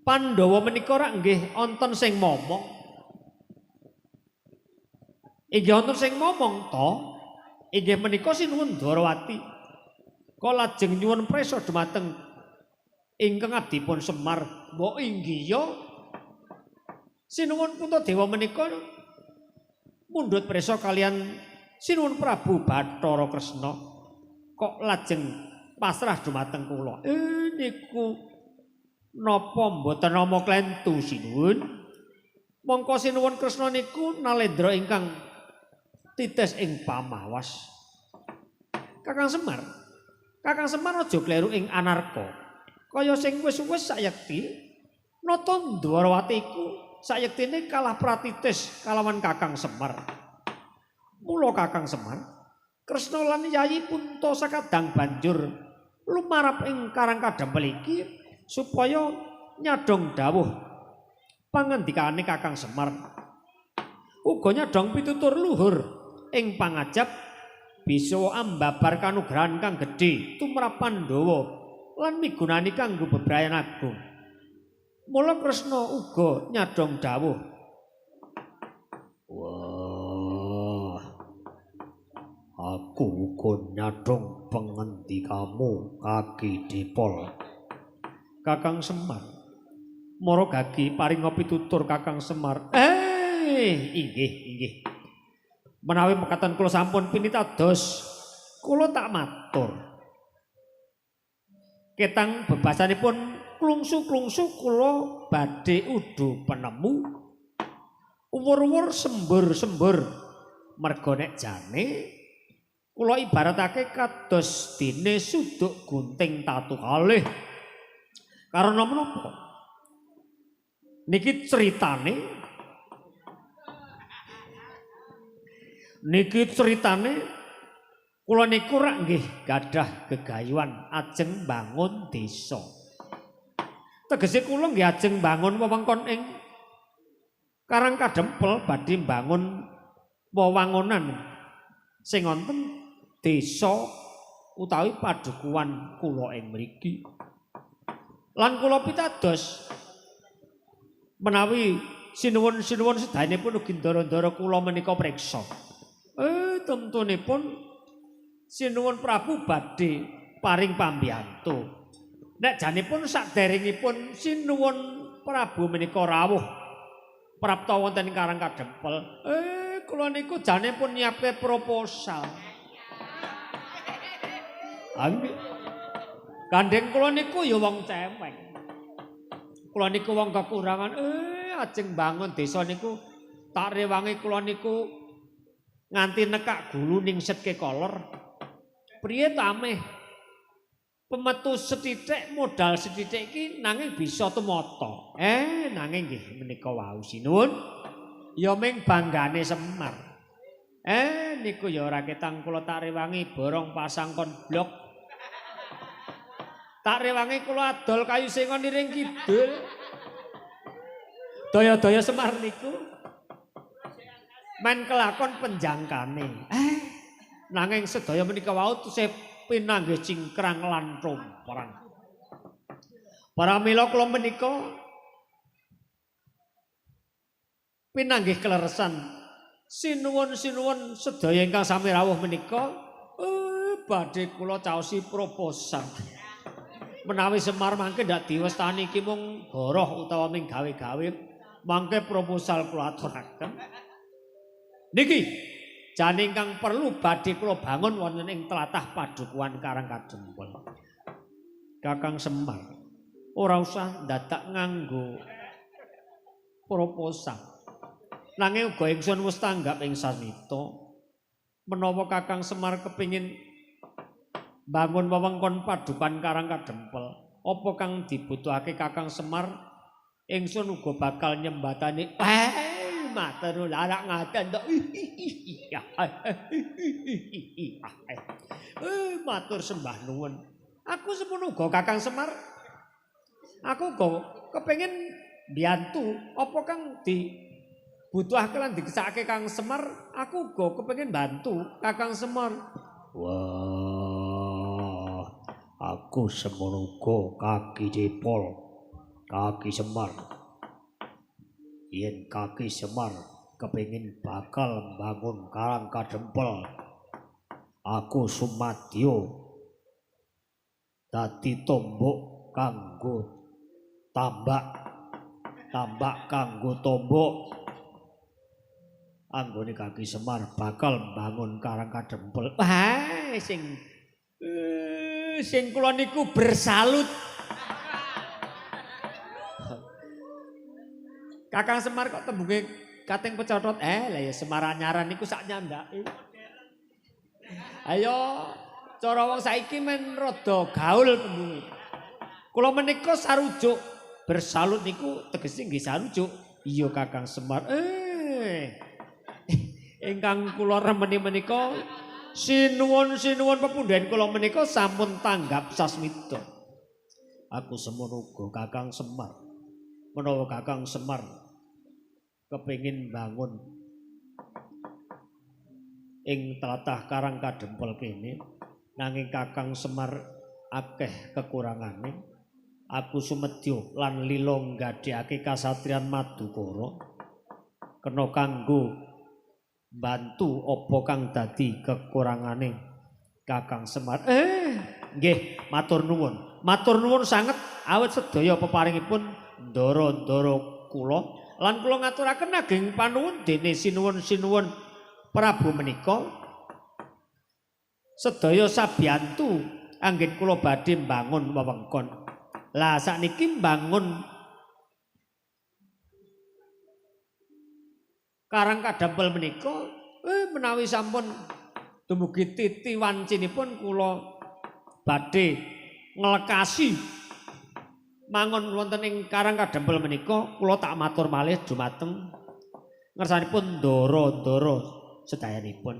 Pandhawa menika rak nggih wonten sing momong. Inggih wonten sing momong to. Inggih menika sinuwun Dwarawati. Kala lajeng nyuwun prisa dumateng ingkang abdipun Semar. Mbok inggih ya sinuwun Puntadewa menika mundhut prisa kalian sinuwun Prabu Bathara Kresna. Kok lajeng pasrah dumateng kula. Niku napa mboten nama klentu sinuwun? Mongko sinuwun Kresna niku nalendra ingkang titis ing pamawas. Kakang Semar, Kakang Semar aja kleru ing anarka. Kaya sing wis-wis sayekti nata Ndwarawati iku sayektine kalah pratitis kalawan Kakang Semar. Mula Kakang Semar, Kresna lan Yayi Punta sakadang banjur lumarap ing Karang Kadempel iki supaya nyadhong dawuh pangandikane Kakang Semar. Uga nyadhong pitutur luhur ing pangajap bisa ambabar kanugrahan kang gedhe tumrap Pandhawa lan migunani kanggo bebrayan agung. Mula Kresna uga nyadhong dawuh. Wah, aku uga nyadhong pangandikamu Kaki Dipol. Kakang Semar, Maragage paringa pitutur Kakang Semar. Inggih, inggih. Menawi mekaten kula sampun pinitados, kula tak matur. Ketang bebasanipun klungsu-klungsu kula badhe udu penemu. Uwur-uwur sembur-sembur. Merga nek jane kula ibaratake kados dene suduk gunting tatu kalih. Karena menapa? Niki ceritane, niki ceritane kula niku rak nggih gadah gegayuhan ajeng bangun desa. Tegese kula nggih ajeng bangun wewengkon ing Karang Kadempel badhe mbangun wewangunan sing wonten desa utawi padukuhan kula ing mriki. Lan kula pitados menawi sinuwun-sinuwun sedayanipun ugi ndara-ndara kula menika priksa. Tentunipun Sinuwun Prabu badhe paring pambiyantu. Nek janipun saderengipun Sinuwun Prabu menika rawuh prapta wonten ing Karang Kadempel, kula niku janipun nyiapke proposal. Nggih. Gandeng kula niku ya wong cewek. Kula niku wong kekurangan, ajeng bangun desa niku tak rewangi kula niku nganti nekak gulu ning setke kolor. Priye ta ameh pemetu sethithik modal sethithik iki nanging bisa tumata. Nanging nggih menika wau sinuwun ya ming banggane Semar. Niku ya ora ketang kula tak rewangi borong pasang kon blok. Tak rewangi kula adol kayu sengon iring kidul. Daya-daya Semar niku men kelakon penjangkane. Nanging sedaya menika wau tesih pinanggih cingkrang lan romprang. Pramila kula menika pinanggih kleresan sinuwun-sinuwun sedaya ingkang sami rawuh menika badhe kula caosi proposal. Menawi Semar mangke ndak diwestani iki mung goroh utawa ming gawe-gawe, mangke proposal kula aturaken. Niki jane ingkang perlu badhe kula bangun wonten ing tlatah padukuhan Karang Kadempel. Kakang Semar ora usah ndadak nganggo proposal. Nanging uga ingsun wis tanggap ing sasmita menawa Kakang Semar kepingin bangun wewengkon padukuhan Karang Kadempel, apa kang dibutuhake Kakang Semar ingsun uga bakal nyembatani. Matur larak ngaten tok. Matur sembah nuwun. Aku semono uga Kakang Semar. Aku uga kepengin mbiyantu apa kang dibutuhake lan dikesake Kang Semar, aku uga kepengin bantu Kakang Semar. Wah, aku semono uga kaki jepol, kaki Semar. Yen kaki Semar kepingin bakal bangun Karang Kadempel, aku sumadyo dadi tombok kanggo tambak, tambak kanggo tombok. Anggone kaki Semar bakal bangun Karang Kadempel. Wah, sing kula niku bersalut. Kakang Semar kok tembunge kating pecotot. Lah ya Semar anyaran niku sak nyandake. Ayo cara wong saiki men rada gaul tembunge. Kula menika sarujuk, bersalut niku tegese nggih sarujuk. Iya Kakang Semar. Ingkang kula remeni menika sinuwun-sinuwun pepundhen kula menika sampun tanggap sasmita. Aku semono uga Kakang Semar. Menawa Kakang Semar kepingin bangun ing tlatah Karang Kadempel kene, nanging Kakang Semar akeh kekurangane, aku sumedya lan lila nggadhekake kasatriyan Madukara kena kanggo bantu apa kang dadi kekurangane Kakang Semar. Nggih, matur nuwun. Matur nuwun sanget awit sedaya peparingipun ndara-ndara kula lan kula ngaturaken ageng panuwun dene sinuwun-sinuwun Prabu menika sedaya sabiyantu anggen kula badhe mbangun wewengkon. Lah sakniki mbangun Karang Kadempel menika menawi sampun dumugi titi wancinipun kula badhe nglekasi mangun wonten ing Karang Kadempel menika kula tak matur malih dumateng ngersanipun ndara-ndara sedayanipun.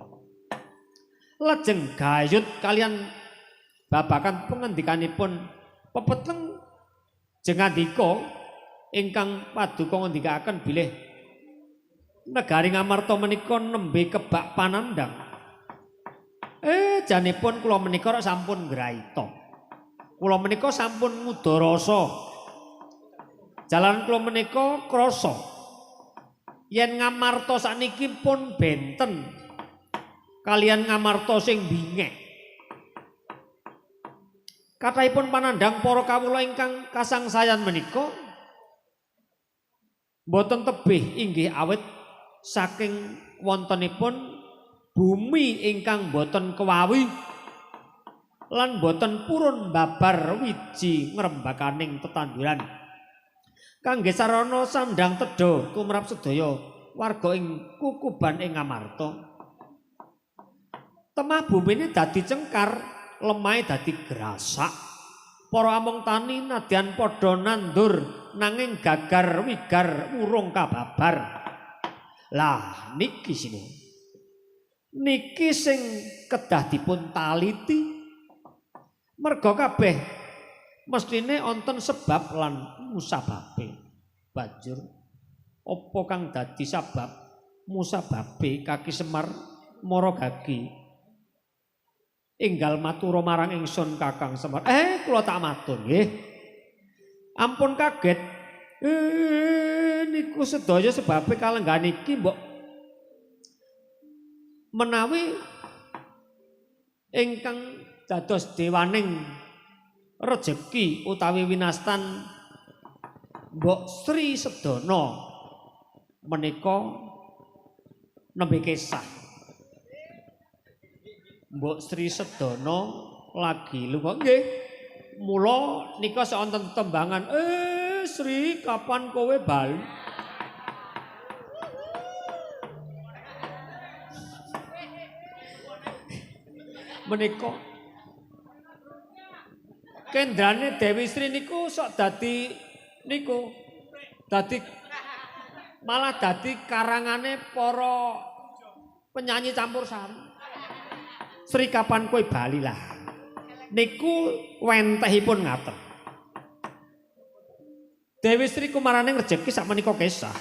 Lajeng gayut kalian babakan pengendikanipun pepeteng Jengandika ingkang paduka ngendikaken bilih negari Ngamarta menika nembe kebak panandhang. Janipun kula menika sampun ngraita. Kula menika sampun ngudarasa. Jalan kula menika krasa yen Ngamarta sakniki pun benten kalian Ngamarta sing bingek. Kathahipun panandhang para kawula ingkang kasangsayan menika mboten tebih inggih awit saking wontenipun bumi ingkang boten kewawi lan boten purun babar wiji ngrembakaning tetanduran. Kangge sarana sandang tedha tumrap sedaya warga ing kukuban ing Ngamarta. Temah bumine dadi cengkar, lemahe dadi grasak. Para among tani nadyan padha nandur nanging gagar wigar urung kababar. Lah niki sini. Niki sing kedah dipun taliti. Merga kabeh mestine wonten sebab lan musababe. Banjur apa kang dadi sabab musababe Kaki Semar mara gagi enggal matura marang ingsun Kakang Semar. Kula tak matur nggih. Ampun kaget. Niku sedaya sebabe kalenggahan iki mbok menawi ingkang dados dewaning rejeki utawi winastan Mbok Sri Sedana menika nembe kesah. Mbok Sri Sedana lagi lunga nggih. Mula nika wonten tembangan, Sri kapan kowe bali? Menika kendrane Dewi Sri niku sok dadi niku dadi malah dadi karangane para penyanyi campur sari. Sri kapan kowe bali lah. Niku wentehipun ngaten. Dewi Sri kumaraning rejeki sakmenika kesah.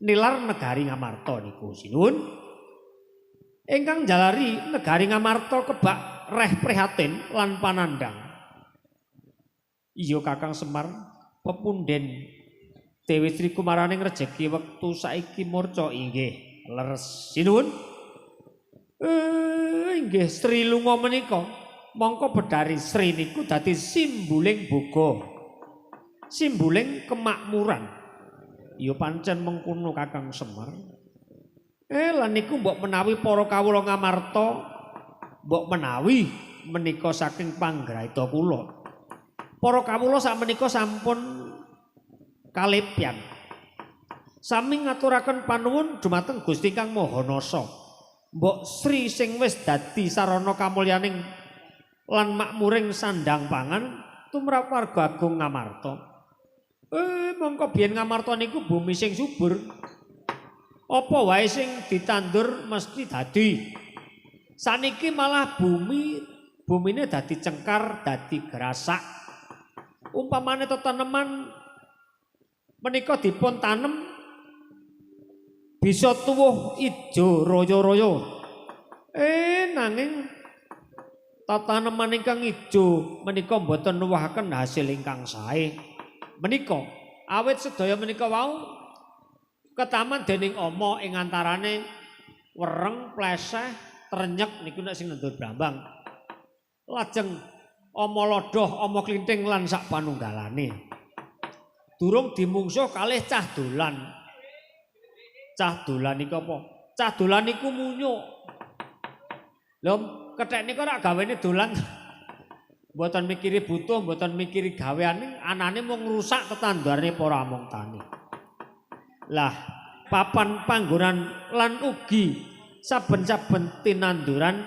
Nilar negari Ngamarta niku sinuwun. Ingkang jalari negari Ngamarta kebak reh prihatin lan panandhang. Iya Kakang Semar, pepunden Dewi Sri kumaraning rejeki wektu saiki murca inggih leres sinuwun. Inggih Sri lunga menika mongko bedari Sri niku dadi simbuling boga, simbuling kemakmuran. Ya pancen mengkono Kakang Semar. Lan niku mbok menawi para kawula Ngamarta mbok menawi menika saking panggraita kula. Para kawula sakmenika sampun kalepyan. Sami ngaturaken panuwun dumateng Gusti Kang Maha Nasa. Mbok Sri sing wis dadi sarana kamulyaning lan makmuring sandang pangan tumrap warga agung Ngamarta. Mongko biyen Ngamarta niku bumi sing subur. Apa wae sing ditandur mesti dadi. Saniki malah bumine dadi cengkar, dadi grasak. Umpamane tetaneman menika dipun tanem bisa tuwuh ijo royo-royo. Nanging tataneman ingkang ijo menika mboten nuwuhaken hasil ingkang sae. Menika awit sedaya menika wau ketaman dening ama ing antarane wereng, pleseh, trenyek niku nek sing nandur brambang. Lajeng ama lodoh, ama klinting lan sak panunggalane. Durung dimungsuh kalih cah dolan. Cah dolan niku apa? Cah dolan niku munyuk. Lho, kethek niku ora gawene dolan. Mboten mikiri butuh, mboten mikiri gaweane, anane mung ngrusak tetandurane para among tani. Lah, papan panggonan lan ugi saben-saben tinanduran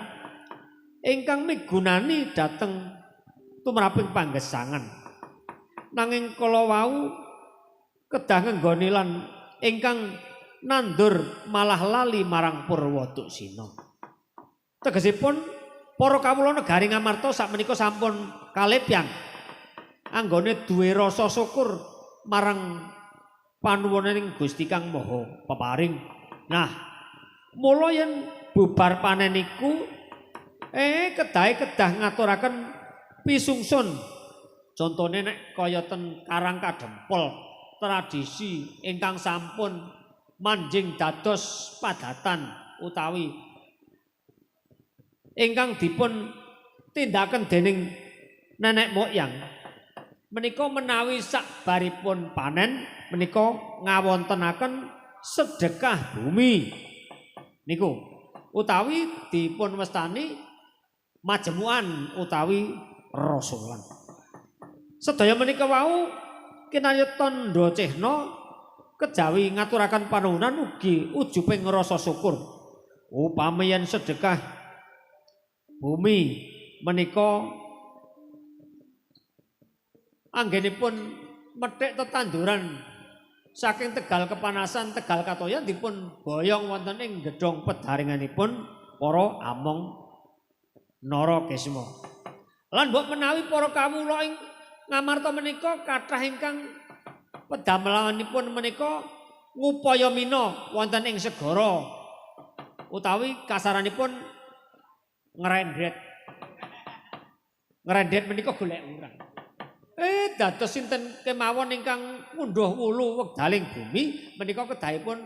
ingkang migunani dhateng tumraping panggesangan. Nanging kala wau kedah ngenggoni lan ingkang nandur malah lali marang Purwoduksina. Tegesipun para kawula negari Ngamarta sakmenika sampun kalepyan. anggone duwe rasa syukur marang panuwuning Gusti Kang Maha Peparing. Nah, mula yen bubar panen niku kedahe kedah ngaturaken pisungsun. Contone nek kaya ten Karang Kadempel, tradisi ingkang sampun manjing dados padatan utawi ingkang dipun tindakaken dening nenek moyang. Menika menawi sakbaripun panen menika ngawontenaken sedekah bumi. Niku utawi dipun wastani majemukan utawi rasulan. Sedaya menika wau kinaya tandha cehna kejawi ngaturaken panuwunan ugi ujuping rasa syukur. Upami yen sedekah bumi menika anggenipun methik tetanduran saking Tegal kepanasan Tegal katoyan dipun boyong wonten ing gedhong pedharinganipun para among Nara Kisma. Lan mbok menawi para kawula ing Ngamarta menika kathah ingkang pedamelanipun menika ngupaya mina wonten ing segara utawi kasaranipun ngrendhet. Ngrendhet menika golek urang. Dados sinten kemawon ingkang ngunduh wulu wekdaling bumi menika kedahipun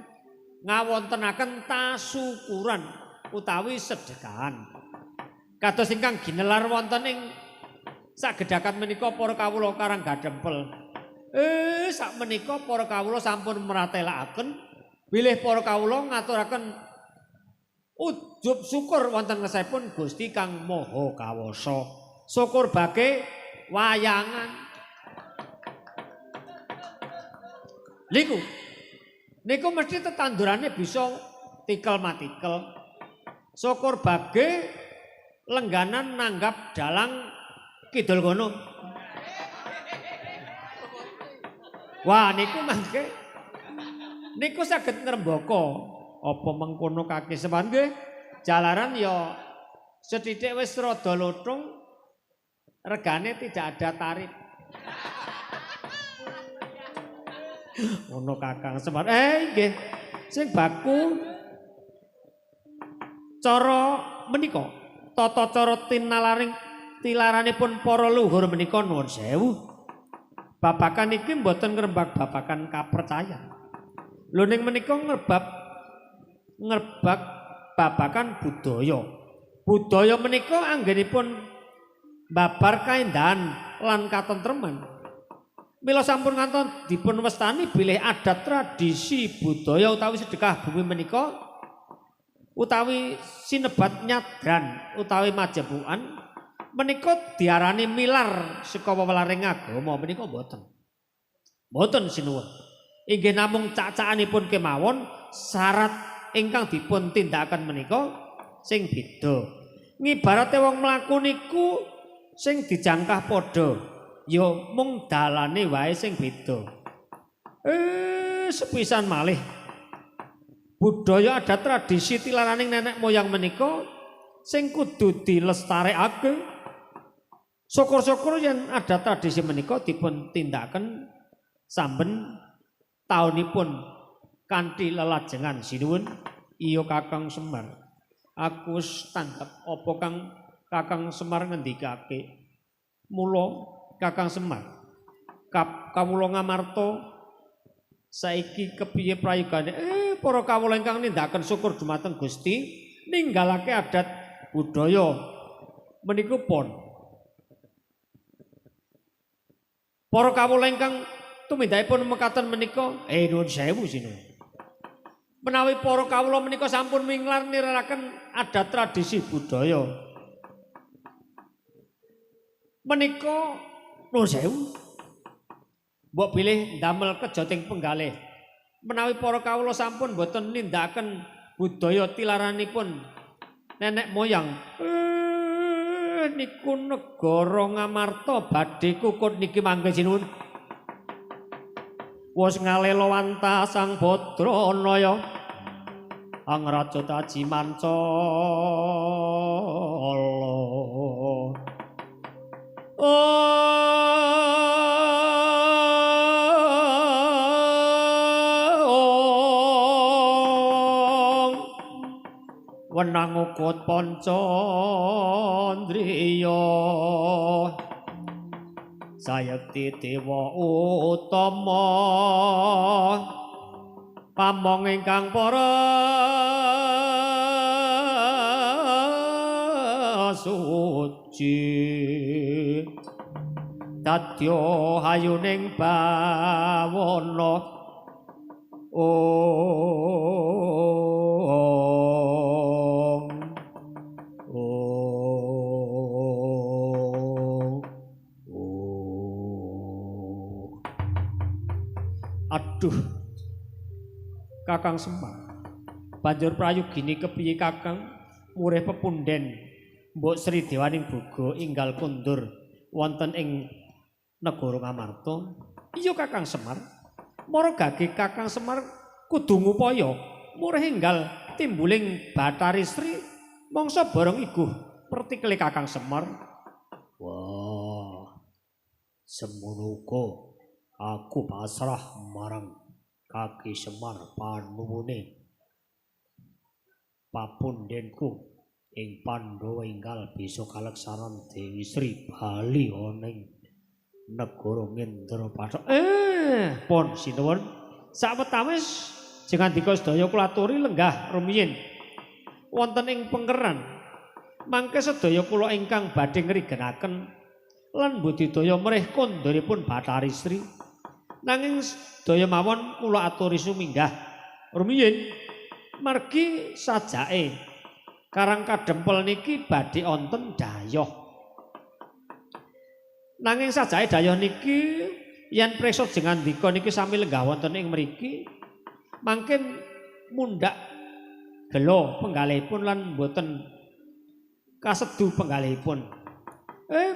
ngawontenaken tasukuran utawi sedekahan. Kados ingkang ginelar wonten ing sagedhakan menika para kawula Karang Gadempel. Sak menika para kawula sampun mratelakaken bilih para kawula ngaturaken ujub syukur wonten ngesahipun Gusti Kang Maha Kawasa. Syukur bage wayangan. Niku niku mesti tetandurane bisa tikel matikel. Syukur bage lengganan nanggap dalang kidul kono. Wah niku mangke niku saged ngrembaka apa mengkono kaki Semar nggih. Jalaran ya sethithik wis rada lothong, regane tidak ada tarif. Ngono Kakang Semar. Nggih. Sing baku cara menika tata cara tinalaring tilaranipun para luhur menika nuwun sewu. Babakan iki mboten ngrembak babakan kapercayan. Lho ning menika ngrebak babakan budaya. Budaya menika anggenipun babar kaendahan lan katentreman. Mila sampun ngantos dipun wastani bilih adat tradisi budaya utawi sedekah bumi menika utawi sinebat nyadran utawi majemukan menika diarani milar saka wewelaring agama menika mboten. Mboten sinuwun. Inggih namung cak-cakanipun kemawon syarat ingkang dipun tindakaken menika sing beda. Ngibarate wong mlaku niku sing dijangkah padha, ya mung dalane wae sing beda. Sepisan malih. Budaya adat tradisi tilaraning nenek moyang menika sing kudu dilestarekake. Syukur-syukur yen ada tradisi menika dipun tindakaken saben taunipun kanthi lelajengan. Sinuwun. Iya Kakang Semar, aku wis tanggap apa kang Kakang Semar ngendikake. Mula Kakang Semar, kawula Ngamarta saiki kepiye prayogane? Para kawula ingkang nindakaken syukur dumateng Gusti ninggalake adat budaya menika pon. Para kawula ingkang tumindakipun mekaten menika nuwun sewu sinuwun. Menawi para kawula menika sampun minglar niraraken adat tradisi budaya menika nuwun sewu. Mbok bilih ndamel kejoting penggalih. Menawi para kawula sampun boten nindakaken budaya tilaranipun nenek moyang, niku negara Ngamarta badhe kukut niki mangke sinuwun. Wos ngalela wanta Sang Badranaya Angraja Taji Mancala. Wenang ukut pancandriya sayekti dewa utama pamong ingkang para suci dadya hayuning bawana. Om Om Om. Aduh Kakang Semar, banjur prayogine kepiye Kakang murih pepunden Mbok Sri Dewaning Boga inggal kondur wonten ing negara Ngamarta? Iya Kakang Semar, mara gage Kakang Semar kudu ngupaya murih enggal timbuling Bathari Sri mangsa bareng iguh pertikele Kakang Semar. Wah, semono uga aku pasrah marang Kaki Semar panuwune papundenku ing Pandhawa enggal bisa kaleksanan Dewi Sri bali ana ing negara Ngendrapatha. Pun sinuwun. Sawetawis jengandika sedaya kula aturi lenggah rumiyin wonten ing pengkeran. Mangke sedaya kula ingkang badhe ngrigenaken lan budidaya mrih kondoripun Bathari Sri. Nanging sedaya mawon kula aturi suminggah rumiyin margi sajake Karang Kadempel niki badhe wonten dayoh. Nanging sajake dayoh niki yen priksa jengandika niki sami lenggah wonten ing mriki mangkin mundhak gelo penggalihipun lan boten kasedu penggalihipun.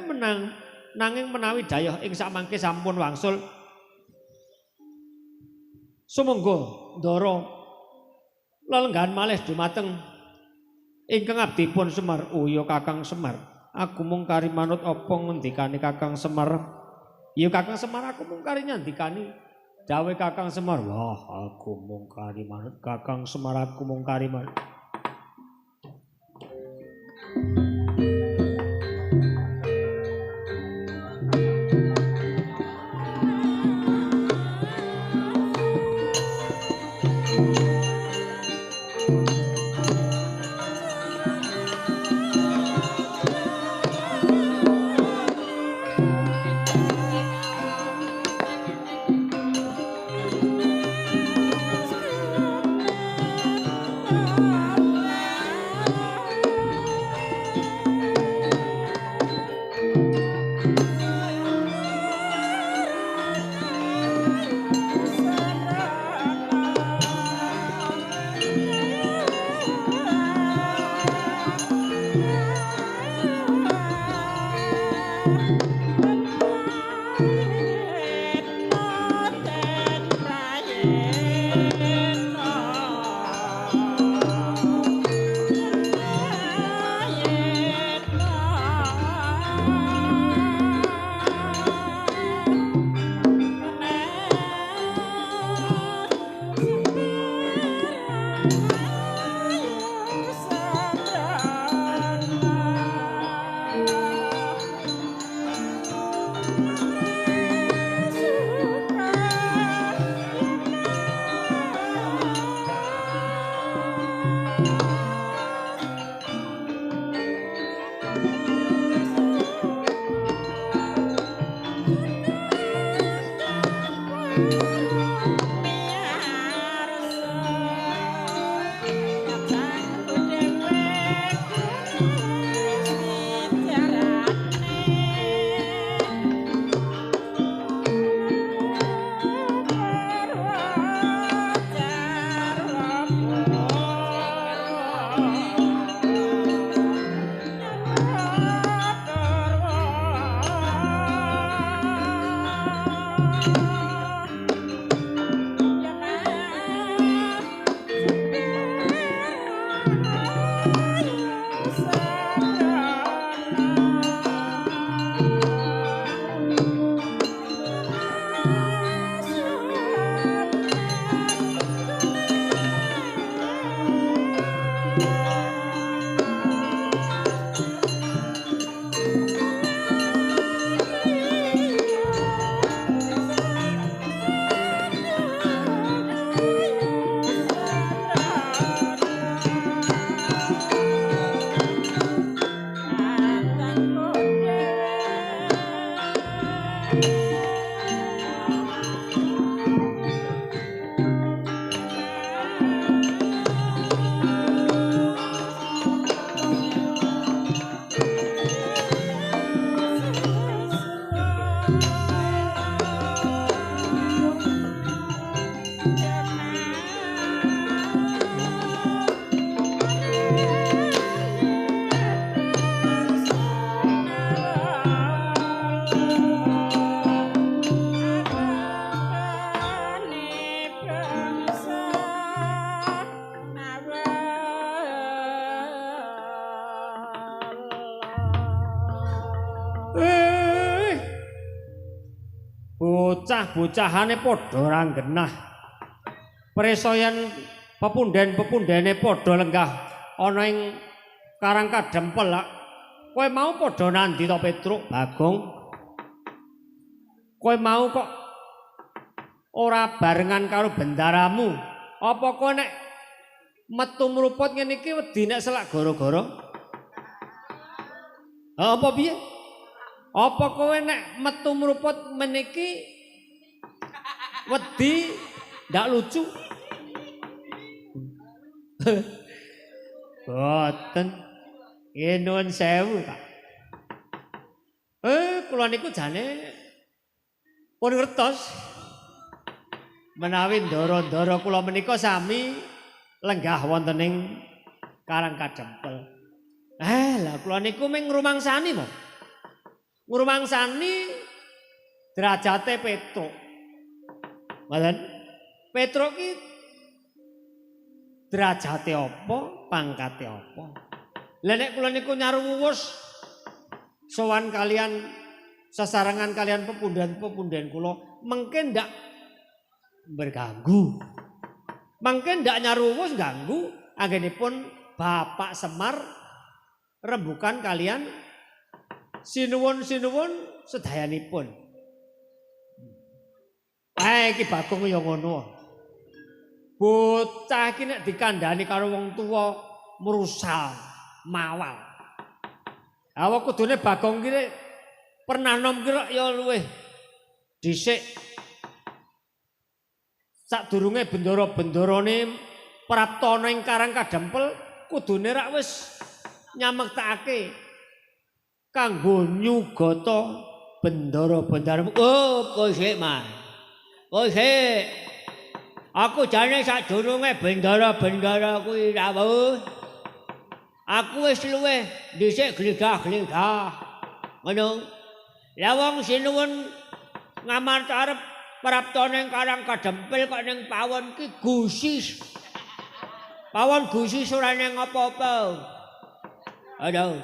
Menang nanging menawi dayoh ing samangke sampun wangsul sumangga ndara lelenggahan malih dumateng ingkang abdipun Semar. Oh ya Kakang Semar, aku mung kari manut apa ngendikane Kakang Semar. Ya Kakang Semar, aku mung kari nyandikani dawuhe Kakang Semar. Wah, aku mung kari manut Kakang Semar, aku mung kari manut. Bocah-bocahane padha ora genah. Presayan pepunden-pepundene padha lenggah ana ing Karang Kadempel lak. Kowe mau padha nandi to Petruk Bagong? Kowe mau kok ora barengan karo bendaramu? Apa kowe nek metu mruput ngene iki wedi nek selak gara-gara? Apa piye? Apa kowe nek metu mruput meniki wedi ndak lucu? Boten. Nggih nuwun sewu, Pak. Kula niku jane pun ngertos menawi ndara-ndara kula menika sami lenggah wonten ing Karang Kadempel. Lah kula niku mung ngrumangsani to. Ngrumangsani derajate Petruk. Ngoten. Petruk ki derajate apa, pangkate apa? Lah nek kula niku nyaruwus sowan kalian sesarengan kalian pepunden-pepunden kula mengke ndak berganggu. Mengke ndak nyaruwus ganggu anggenipun Bapak Semar rembukan kalian sinuwun-sinuwun sedayanipun. Iki Bagong ya ngono. Bocah iki nek dikandhani karo wong tuwa mrusal, mawal. Awak kudune Bagong ki pernah nom ki ya luwih dhisik. Sadurunge bendara-bendarane praptana ing Karang Kadempel kudune rak wis nyamektakake kanggo nyugata bendara-bendara. Oh, kowe sik, Mas. Kowe sik. Aku jane sadurunge bendara-bendara kuwi rawuh. Aku wis luwih dhisik glegah-glegah. Ngono. Lah wong sinuwun ngamarta arep prapta ning Karang Kadempel kok ning pawon ki gusis. Pawon gusis ora ning apa-apa. Aduh.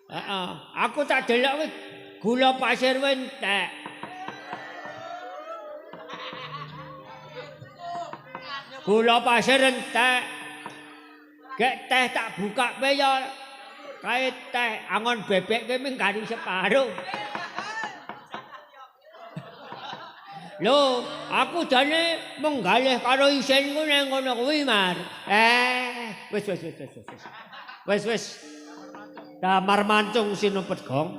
Heeh, aku tak delok kuwi gula pasir wae entek. Gula pasir entek. Gek teh tak buka wae ya kae teh angon bebek kuwi mung kari separo. Lho, aku jane menggalih karo isinku nang ngono kuwi, Mar. Wis wis wis wis wis. Wis wis. Damar mancung sinupet gong.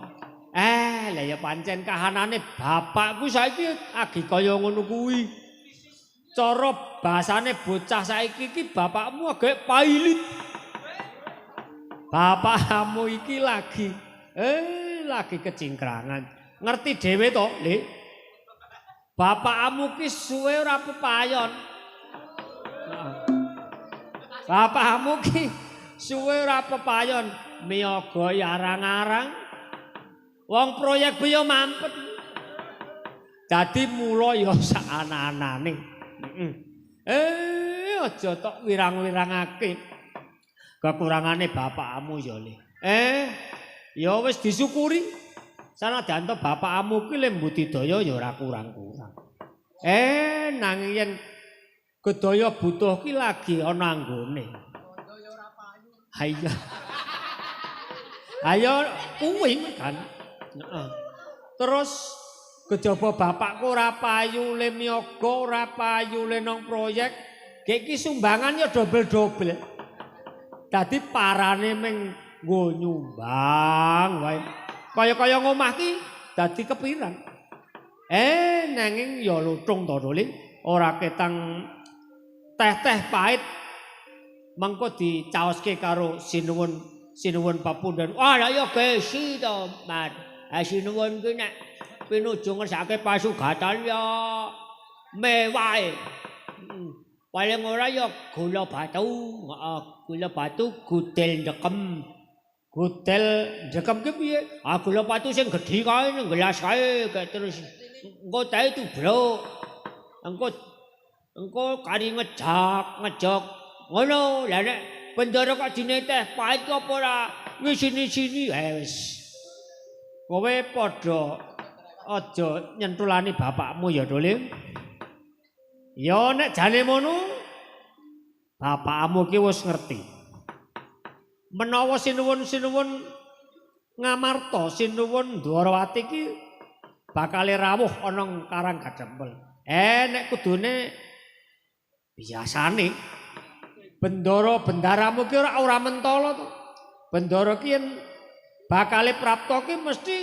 Lah ya pancen kahanane bapakku saiki agi kaya ngono kuwi. Cara basane bocah saiki iki bapakmu agek pailit. Bapakmu iki lagi lagi kecingkrangan. Ngerti dhewe to, Lik? Bapakmu ki suwe ora pepayon. Bapakmu ki suwe ora pepayon, miyaga arang-arang. Wong proyek piye mampet. Dadi mula ya sak ana-anane. Aja tok wirang-wirangake. Kekurangane bapakmu ya, Le. Ya wis disyukuri. Sanajan to bapakmu ki le mbudidaya ya ora kurang-kurang. Nanging yen gedaya butuh ki lagi ana anggone. Ayo. Ayo kuwi kan. Heeh. Terus kejaba bapakku ora payu le miyaga, ora payu le nang proyek, gek iki sumbangan ya dobel-dobel. Dadi parane ming nggo nyumbang wae. Kaya-kaya ngomah ki dadi kepiran. Nanging ya lutung to, Doli. Ora ketang teh-teh pahit mengko dicaoske karo sinuwun sinuwun papunden. Wah, lah ya gesi to, Mas. Ha sinuwun ki nek pinuju ngersake pasugatan ya mewah. Paling ora ya gula batu, heeh, gula batu gudel ndekem. Gudel ndekem ki piye? Ah gula batu sing gedhi kae ning gelas kae terus engko tae tubruk. Engko kari ngejak, ngejok. Ngono, lah nek bendara kok dine teh pahit apa ora? Wis sini-sini wis. Kowe padha aja nyentulani bapakmu ya, Dole. Ya nek jane ngono bapakmu ki wis ngerti. Menawa sinuwun-sinuwun Ngamarta, sinuwun Dwarawati ki bakale rawuh ana Karang Kadempel. Nek kudune biasane bendara bendaramu ki ora mentala to. Bendara ki yen bakale prapta ki mesti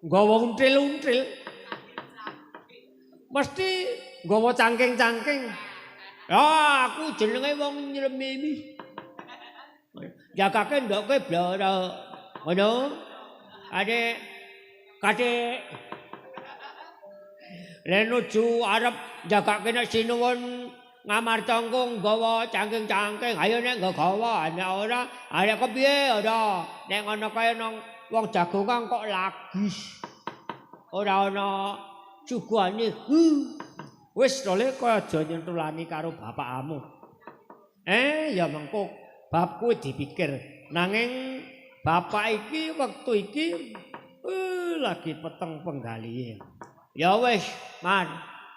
nggawa until-until. Mesti nggawa cangking-cangking. Ya aku jenenge wong nyremimi. Jagake ndoke blora. Ngono. Ade kate lenuju arep jagake nek sinuwun Ngamarta engko nggawa cangking-cangking. Ayo nek nggawa, nek ora, arep kepiye ora. Nek ngono kaya nang wong jagongan kok lagis. Ora ana suguhane. Wis to le kowe aja nyentulani karo bapakmu. Ya mengko bab kuwi dipikir. Nanging bapak iki wektu iki lagi peteng penggalihe. Ya wis, Man.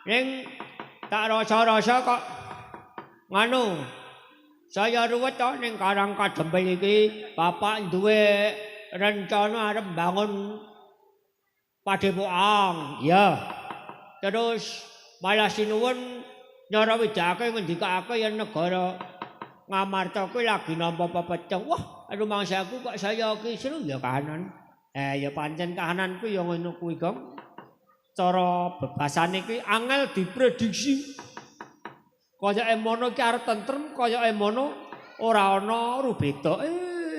Ning tak rasa-rasa kok nganu saya ruwet to ning Karang Kadempel iki. Bapak duwe rencana arep mbangun padepokan. Ya. Terus malah sinuwun nyara widake ngendikake yen negara Ngamarta kuwi lagi nampa pepeceng. Wah, rumangsaku kok saya kisru ya kahanan. Ya pancen kahananku ya ngono kuwi, Gong. Cara bebasane kuwi angel diprediksi. Kayake mono iki arep tentrem, kayake mono ora ana rubeda.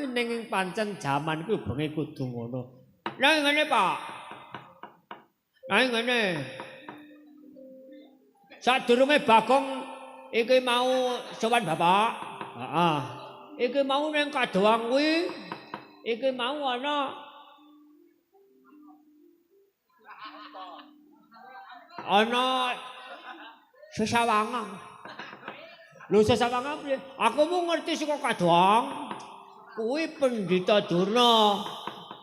Ning pancen jaman kuwi bengi kudu ngono. Lah ngene, Pak. Lah ngene. Sadurunge Bagong iki mau sowan Bapak. Heeh. Iki mau ning Kadowang kuwi iki mau ana sesawangan. Lho sesawangan piye? Aku mu ngerti saka Kadowang kuwi Pendhita Durna.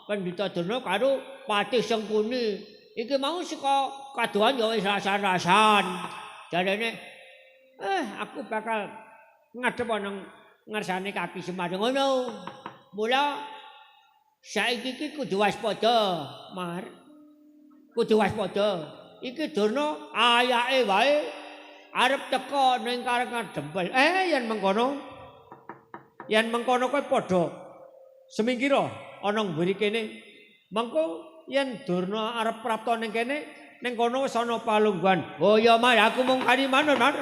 Pendhita Durna karo Patih Sengkuni. Iki mau saka Kadowang ya wis rasan-rasan. Jarene aku bakal ngadep ana ngarsane kaki Semar ngono. Mula saiki iki kudu waspada, Mar. Kudu waspada. Iki Durna ayake wae arep teka ning Karang Kadempel. Yen mengkono. Yen mengkono kowe padha semingkira ana mburi kene. Mengko yen Durna arep prapta ning kene, ning kono wis ana palungguhan. Oh ya Mar, aku mung kari manut, Mar.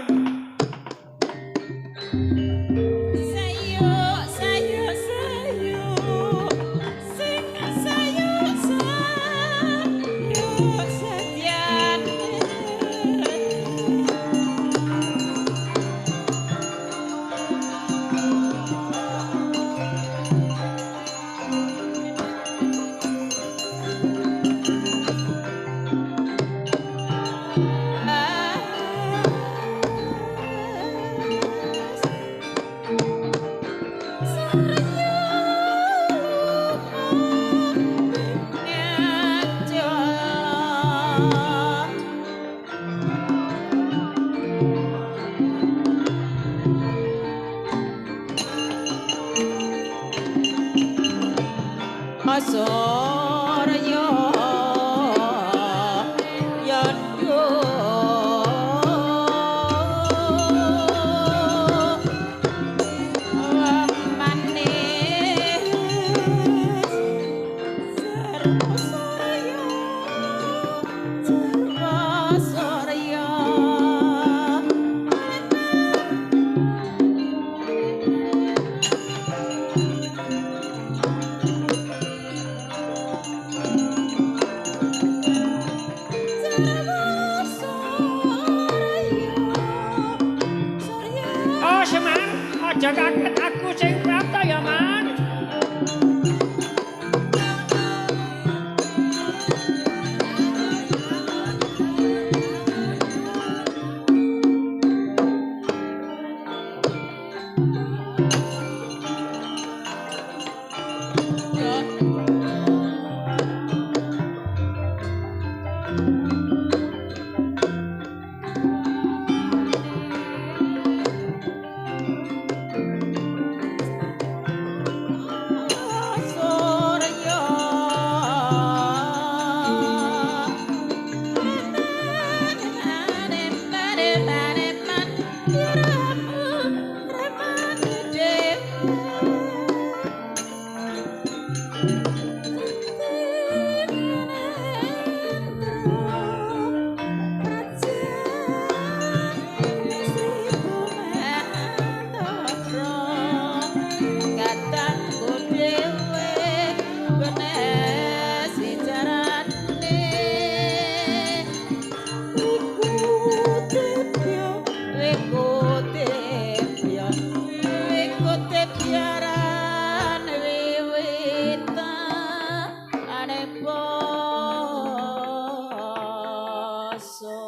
rasa.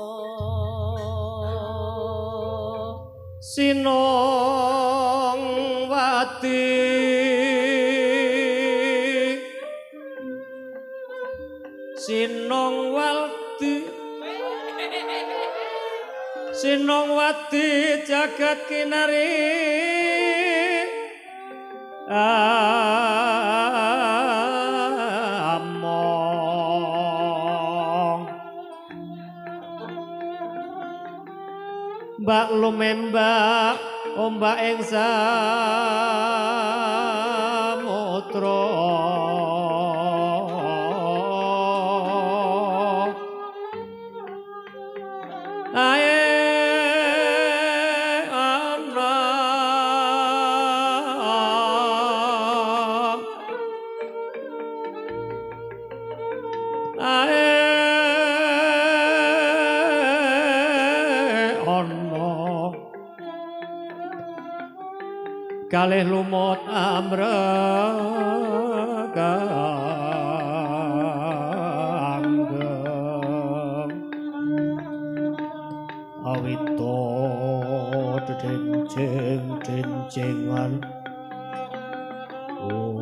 Sinong wati Sinong waldi Sinong wati jagat kinari among Mbak lumembak ombak ing samudra. Ae ana ae ana kalih lumut amrekanggeng awita denceng dencengan. Oh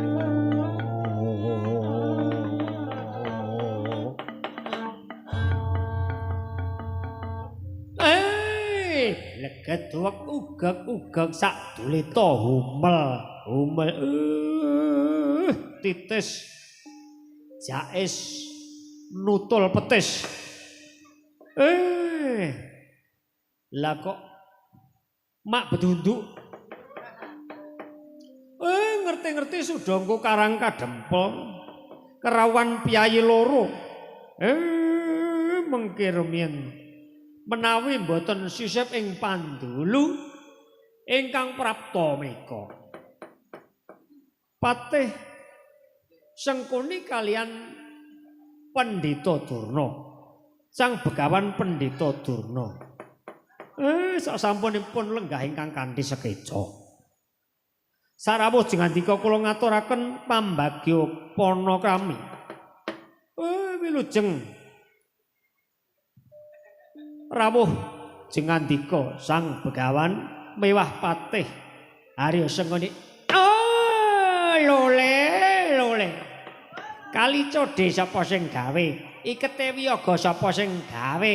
leget wek ugek-ugek sak dulita humel humel titis jais nutul petis. Lah kok mak bedunduk. Ngerti-ngerti sudangku Karang Kadempel kerawan piyayi loro. Mengke rumiyin menawi mboten sisip ing pandulu ingkang prapta meka. Patih Sengkuni kalian Pendhita Durna. Sang Begawan Pendhita Durna. Sasampunipun lenggah ingkang kanthi sekeca. Sarawuh jengandika kula ngaturaken pambagya panakami. Wilujeng rawuh jengandika Sang Begawan mewah patih Arya Sengkuni. Lole lole. Kali codhe sapa sing gawe? Ikete wiyaga sapa sing gawe?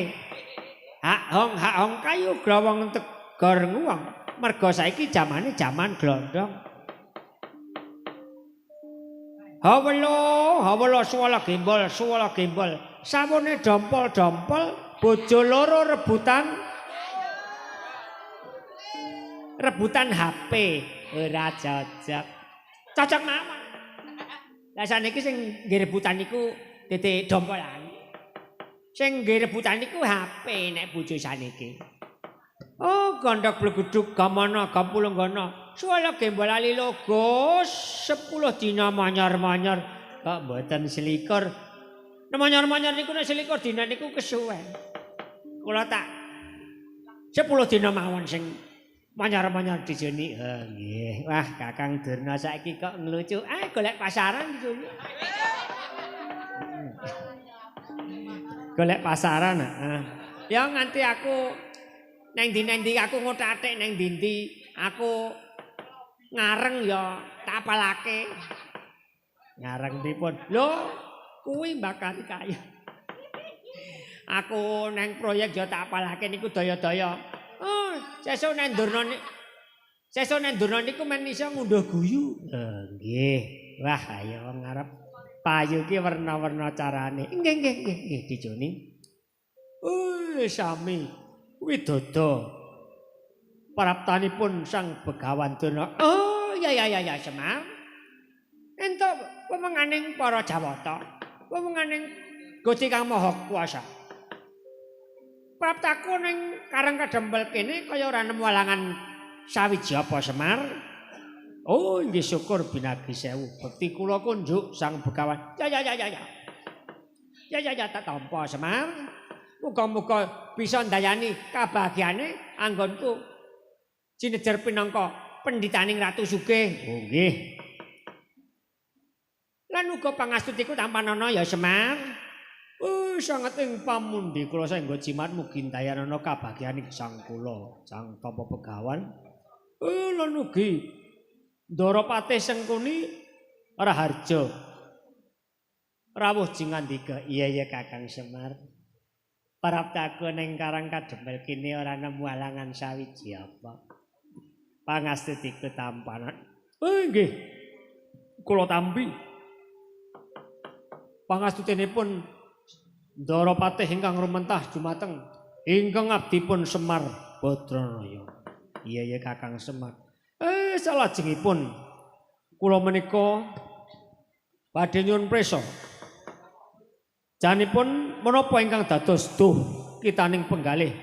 Hak hong kayu glowong tegor nguwong. Merga saiki jamane jaman glondong. Hawelo hawelo suwala gembol suwala gembol. Sawone dompol-dompol bojo loro rebutan rebutan HP. Ora cocok. Cocok mawon. Lah saniki sing nggih rebutan niku titik dompolan. Sing nggih rebutan niku HP nek bojo saniki. Oh, gondok bleguduk gamana gampulunggana. Suwala gembol ali logo 10 dina manyar-manyar. Kok mboten selikur. Nek manyar-manyar niku nek selikur dina niku kesuwen. Kula tak 10 dina mawon sing manyar-manyar dijoni. Nggih. Wah, Kakang Durna saiki kok nglucu. Ah, golek pasaran dijoni. Golek pasaran, heeh. Ya nganti aku neng ndi-ndi aku ngothak-athik neng ndi-ndi, aku ngareng ya tak apalake. Ngareng pripun? Lho, kuwi mbakari kaya. Aku neng proyek ya tak apalake niku daya-daya. Oh, sesuk nang Durna sesuk nang Durna niku men iso ngunduh guyu. Nggih. Wah, ayo wong arep payu ki werna-werna carane. Nggih nggih nggih nggih dijoni. Sami widodo praptanipun Sang Begawan Durna. Oh, ya ya ya ya Semar. Entuk wewenganing para Jawata, wewenganing Gusti Kang Maha Kuwasa. Praptaku ning Karang Kadempel kene kaya ora nemu alangan sawiji apa Semar. Oh, inggih syukur binagi sewu. Bekti kula kunjuk Sang Begawan. Ya ya ya ya ya. Ya ya ya tak tampa Semar. Muga-muga bisa ndayani kabahagiane anggonku cinejer pinangka pendhitaning Ratu Sugih. Oh nggih. Lan uga pangastutiku tampanana ya Semar. Sanget ing pamundi kula saengga jimat mugi ndayanana kabagyan ing sang kula, sang tapa begawan. Lan ugi Ndara Patih Sengkuni Raharja. Rawuh jingandika, iya iya Kakang Semar. Praptaku ning Karang Kadempel kene ora nemu alangan sawiji apa. Pangastutiku tampanan. Nggih. Kula tampi. Pangastutinipun Ndara Patih ingkang rumentah jumateng ingkang abdipun Semar Badranaya. Iya iya Kakang Semar. Salajengipun kula menika badhe nyuwun prisa. Janipun menapa ingkang dados duh kitaning penggalih.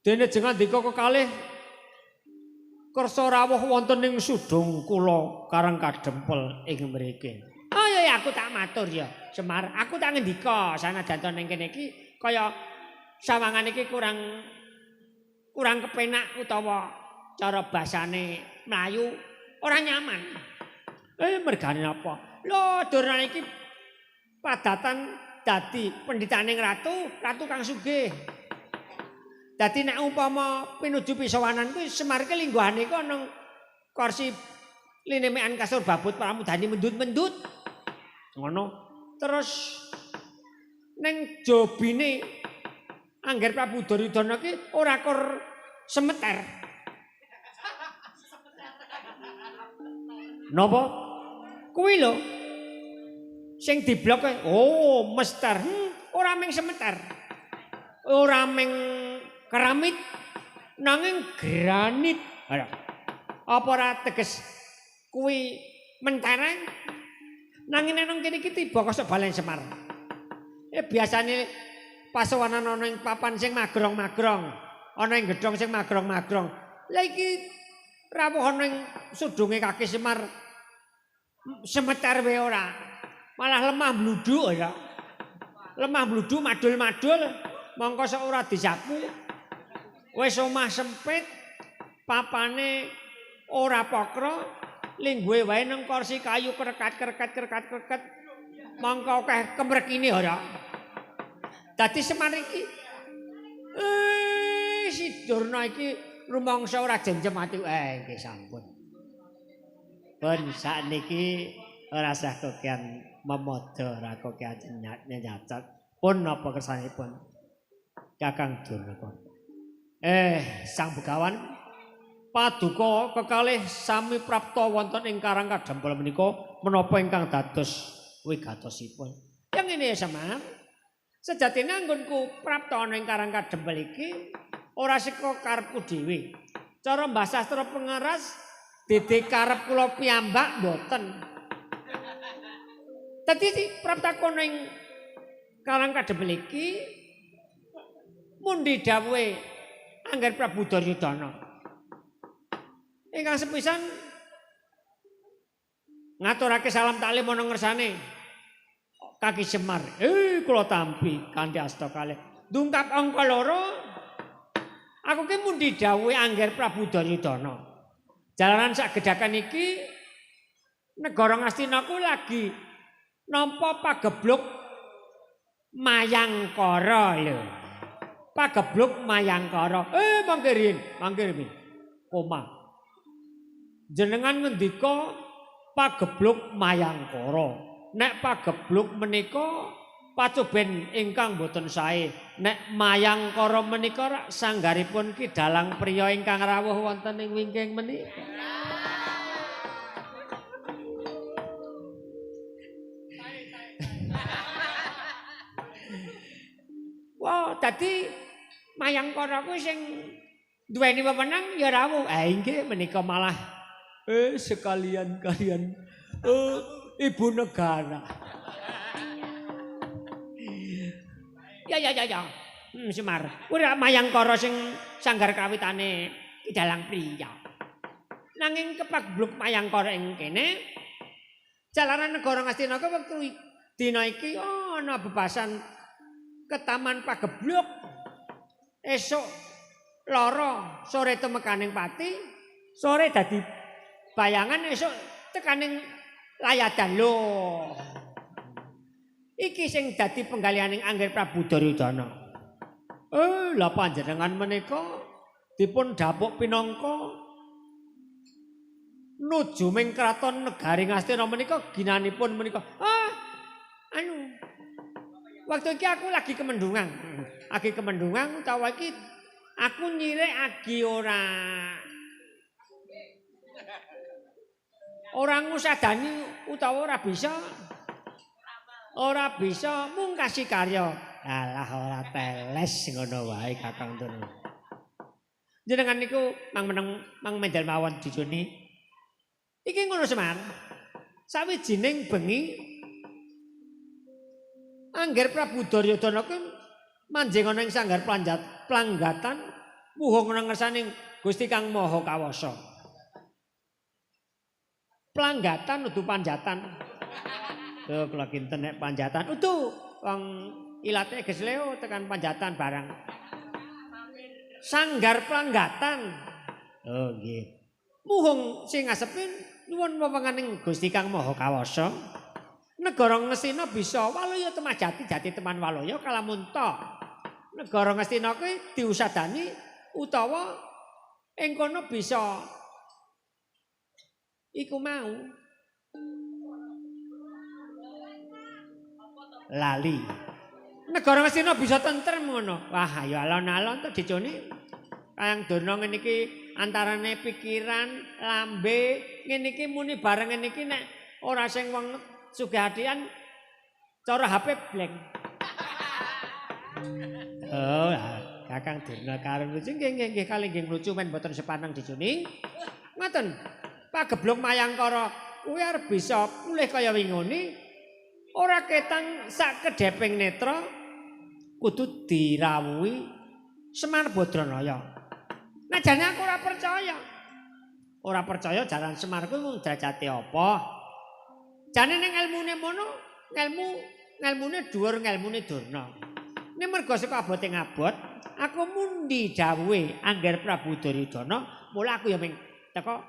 Dene jengandika kekalih kersa rawuh wonten ing sudung kula Karang Kadempel ing mriki. Oh ya aku tak matur ya Semar, aku tak ngendika sanajan to ning kene iki kaya sawangan iki kurang kepenak utawa cara basane mlayu ora nyaman. Mergane apa? Lho Durna iki padatan dadi pendhitaning ratu, ratu kang sugih. Dadi nek umpama pinuju pisowanan kuwi Semar ki lingguhane iku ana kursi linemekan kasur babut pramudani mendut-mendut. Ngono. Terus ning jobine Angger Prabu Duryudana ki ora kor semeter. Napa? Kuwi lho. Sing diblok oh mester. Ora ming semeter. Ora ming keramik nanging granit. Apa ora teges kuwi mentereng? Nanging nang kene iki tiba kosok balen Semar. Biasane pasowanan ana ing papan sing magrong-magrong, ana ing gedhong sing magrong-magrong. Lah iki rawuh ana ing sudunge kaki Semar semeter wae ora. Malah lemah bluduk ya. Lemah bluduk madul-madul mongko sok ora disapu. Wis omah sempit, papane ora pokro, lingguhe wae nang kursi kayu krekat-krekat-krekat-kreket. Mongko akeh kemrekine ora. Dadi Semar iki si Durna iki rumangsa ora jenjem ati. Nggih sampun. Pun sakniki ora sah kokean memodo, ora kokean nyacat. Pun napa kersanipun Kakang Durna. Sang Begawan paduka kekalih sami prapta wonten ing Karang Kadempel menika menapa ingkang dados wigatosipun. Yang ini ya Semar. Sejatine anggonku prapta ana ing Karang Kadempel iki ora saka karepku dhewe. Cara Mbah Sastra Pengeras dede karep kula piyambak mboten. Dadi praptaku ana ing Karang Kadempel iki mundi dawuhe Angger Prabu Duryudana. Ingkang sepisan ngaturake salam taklim ana ngersane Kaki Semar. Kula tampi kanthi asta kalih. Ndungkap angka 2 aku ki mundi dawuhe Angger Prabu Duryudana. Jalanan sak gedhakan iki negara Ngastina ku lagi nampa pagebluk Mayangkara lho. Pagebluk Mayangkara. Mangke riyin, mangke riyin. Koma. Jenengan ngendika pagebluk Mayangkara. Nek pagebluk menika pacoben ingkang boten sae. Nek Mayangkara menika rak sanggaripun Ki Dalang priya ingkang rawuh wonten ing wingking menika. Wah, dadi Mayangkara kuwi sing duweni wewenang ya rawuh. Inggih menika malah sekalian kalian ibu negara. Ya ya ya ya. Semar. Kuwi Mayangkara sing sanggar kawitane Ki Dalang Priya. Nanging kepagebluk Mayangkara ing kene jalaran negara Ngastina ku wektu dina iki ana bebasan ke Taman Pagebluk. Esuk loro sore temekaning pati, sore dadi bayangan esuk tekaning layadan lho. Iki sing dadi penggalihaning Angger Prabu Duryudana. Lah panjenengan menika dipun dapuk pinangka nuju ming kraton negari Ngastina menika ginanipun menika. Anu. Waktu iki aku lagi kemendungan. Lagi kemendungan utawa iki aku nyirik agi ora ngusadani utawa ora bisa mungkasi karya. Alah ora teles ngono wae Kakang Durna. Jenengan niku mang meneng mang mendel mawon dijuni. Iki ngono Semar. Sawijining bengi Angger Prabu Duryudana kuwi manjing ana ing sanggar planggatan muhung nang ngersaning Gusti Kang Maha Kawasa. Planggatan udu panjatan. Tuh kula kinten nek panjatan udu wong ilate gesleo tekan panjatan barang. Sanggar planggatan. Oh nggih. Muhung sing ngasepin nyuwun wewenganing Gusti Kang Maha Kawasa. Negara Ngastina bisa waluya temah jati jati teman waluya kalamunta. Negara Ngastina kuwi diusadani utawa ing kono bisa iku mau lali. Negara Ngastina bisa tentrem ngono. Wah, ayo alon-alon to diconi. Kayang Durna ngene iki antarane pikiran, lambe, ngene iki muni bareng ngene iki nek ora sing wong sugih hatian cara HP blank. Oh, Kakang Durna karo lucu nggih nggih nggih kalih nggih lucu men mboten sepaneng dicuni. Ngoten. Pagebluk Mayangkara kuwi arep bisa pulih kaya wingone ora ketang sak kedheping netra kudu dirawuhi Semar Badranaya. Nah jane aku ora percaya. Ora percaya jaran Semar kuwi mung derajate apa? Jane ning elmune mono, ngelmune dhuwur ngelmune Durna. Nek mergo saka abote ngabot, aku mundi dawuhe Angger Prabu Duryudana, mula aku ya ming teko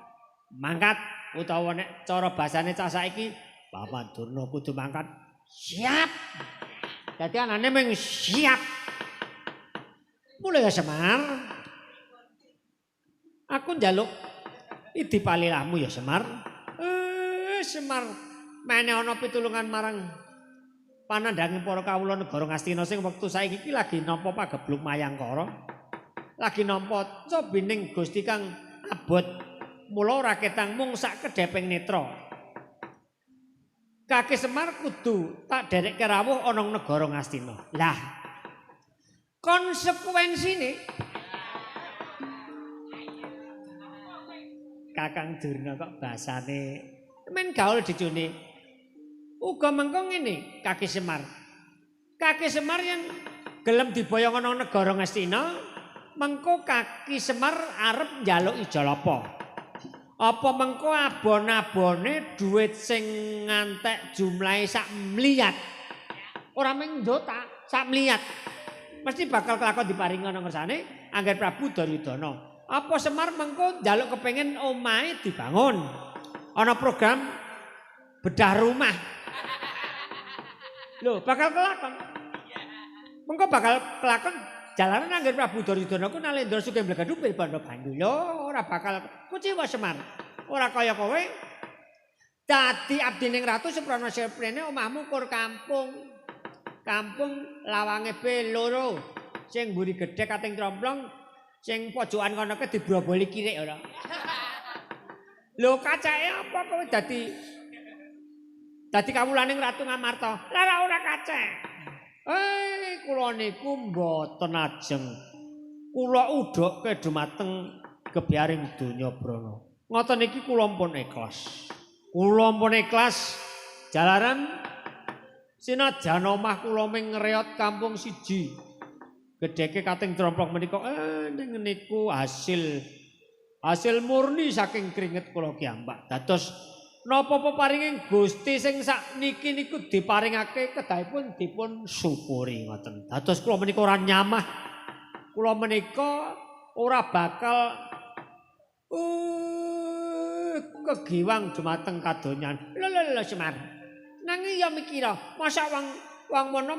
mangkat utawa nek cara basane cah saiki Paman Durna kudu mangkat. Siap. Dadi anane ming siap. Mulai ya Semar. Aku njaluk idi palilahmu ya Semar. Semar mene ana pitulungan marang panandhange para kawula negara Ngastina sing wektu saiki iki lagi nampa pagebluk Mayangkara. Lagi nampa cobining Gusti Kang abot. Mula ora ketang mung sak kedheping netra. Kaki Semar kudu tak derekke rawuh ana negara Ngastina. Lah konsekuensine Kakang Durna kok basane men gaul dicune. Uga mengko ngene Kaki Semar. Kaki Semar yen gelem diboyong ana negara Ngastina, mengko Kaki Semar arep njaluk ijol apa? Apa mengko abon-abone duit sing ngantek jumlahe sak mliyat. Ora mung ndota, sak mliyat. Mesti bakal kelakon diparingi ana ngersane Angger Prabu Duryudana. Apa Semar mengko njaluk kepengin omahe dibangun. Ana program bedah rumah. Lho, bakal kelakon. Mengko bakal kelakon jalanan Angger Prabu Duryudana ku Nalendra Sugih Mblegedhu Bandha Bandula ora bakal kuciwa Semar. Ora kaya kowe dadi abdining ratu seprana seprene omahmu kur kampung. Kampung lawange B loro. Sing mburi gedhek kating tromplong, sing pojokan kono ke dibroboli kirik ora. Lho kacake apa kowe dadi kawulaning Ratu Ngamarta? Lah ora kacek. Kula niku mboten ajeng. Kula udhokke dumateng gebyaring donya brana. Ngoten niki kula pun ikhlas. Kula pun ikhlas jalaran sinajan omah kula ming ngreot kampung siji. Gedheke kating tromplok menika ning niku hasil murni saking keringet kula kiyambak. Dados napa peparinging Gusti sing sakniki niku diparingake kedahipun dipun syukuri ngoten. Dados kula menika ora nyamah. Kula menika ora bakal kegiwang dumateng kadonyan. Lho lho lho Semar. Nanging ya mikira, masa wong Wong mono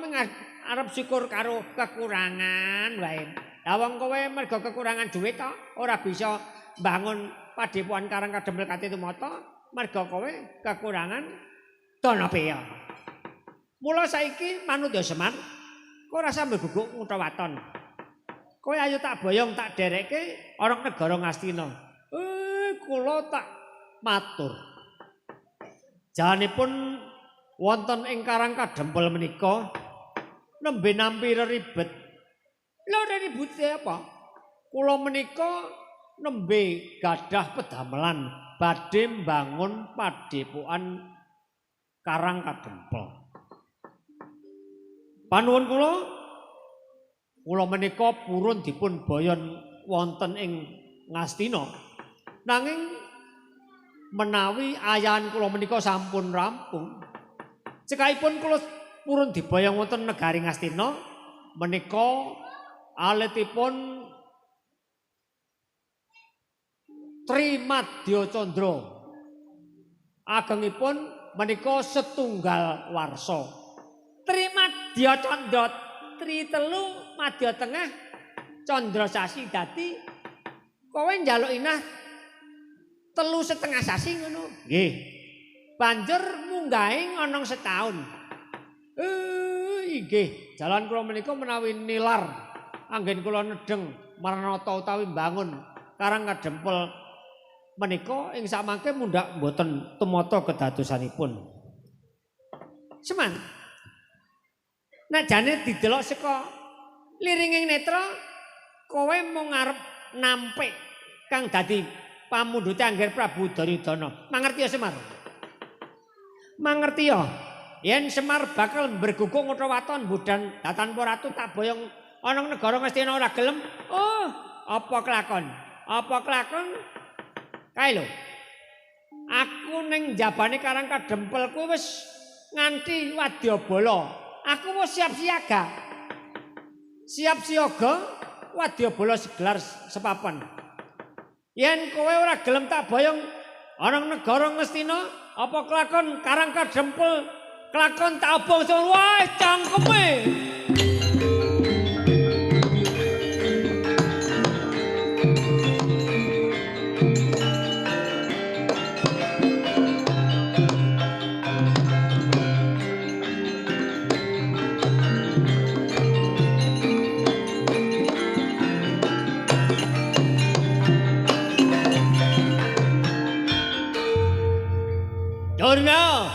arep syukur karo kekurangan wae. Lah wong kowe mergo kekurangan duit to ora bisa mbangun padepokan Karang Kadempel kate tumata mergo kowe kekurangan dana beya. Mula saiki manut ya Semar, kowe ora usah mbeguguk ngutha waton. Kowe ayo tak boyong tak derekke ana negara Ngastina. Kula tak matur. Janipun wonten ing Karang Kadempel menika nembe nampi reribet. Lho reribute apa? Kula menika nembe gadah pedamelan badhe mbangun padepokan Karang Kadempel. Panuwun kula, kula menika purun dipun boyon wonten ing Ngastina. Nanging menawi ayahan kula menika sampun rampung, cekakipun kula purun diboyong wonten negari Ngastina menika alitipun Trimadya Candra. Agengipun menika setunggal warsa. Trimadya Candra, tri telu madya tengah candra sasi dadi kowe njaluk inah 3,5 sasi ngono. Nggih. Banjur munggahe ngonong setahun. Inggih, jalan kula menika menawi nilar anggen kula nedheng marnata utawi mbangun Karang Kadempel menika ing samangke mundhak mboten tumata kedadosanipun. Seman. Nek jane didelok saka liringing netra kowe mung arep nampik kang dadi pamundhute Angger Prabu Duryudana. Mangerti ya Semar? Mangerti ya? Yen Semar bakal mberguguk ngutha waton budan datan ratu tak boyong ana negara Ngastina ora gelem. Oh, apa kelakon? Apa kelakon? Kae lho. Aku ning njabane Karang Kadempel kuwi wis nganti wadyabala. Aku wis siap siaga. Siap siaga wadyabala segelar sepapan. Yen kowe ora gelem tak boyong ana negara Ngastina, apa kelakon Karang Kadempel kelakon tak obong wah cangkeme. Durna.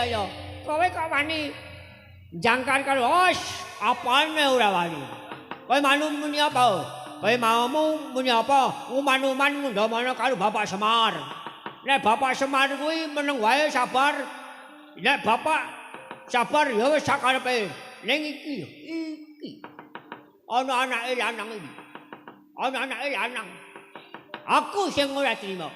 Lho. Kowe kok wani jangkar karo os, apane ora wani. Kowe manu muni apa? Kowe maumu muni apa? Uman-uman ngundhamana karo Bapak Semar. Nek Bapak Semar kuwi meneng wae sabar. Nek Bapak sabar ya wis sakarepe. Ning iki iki. Ana anake lanang iki. Ana anake lanang. Aku sing ora trima.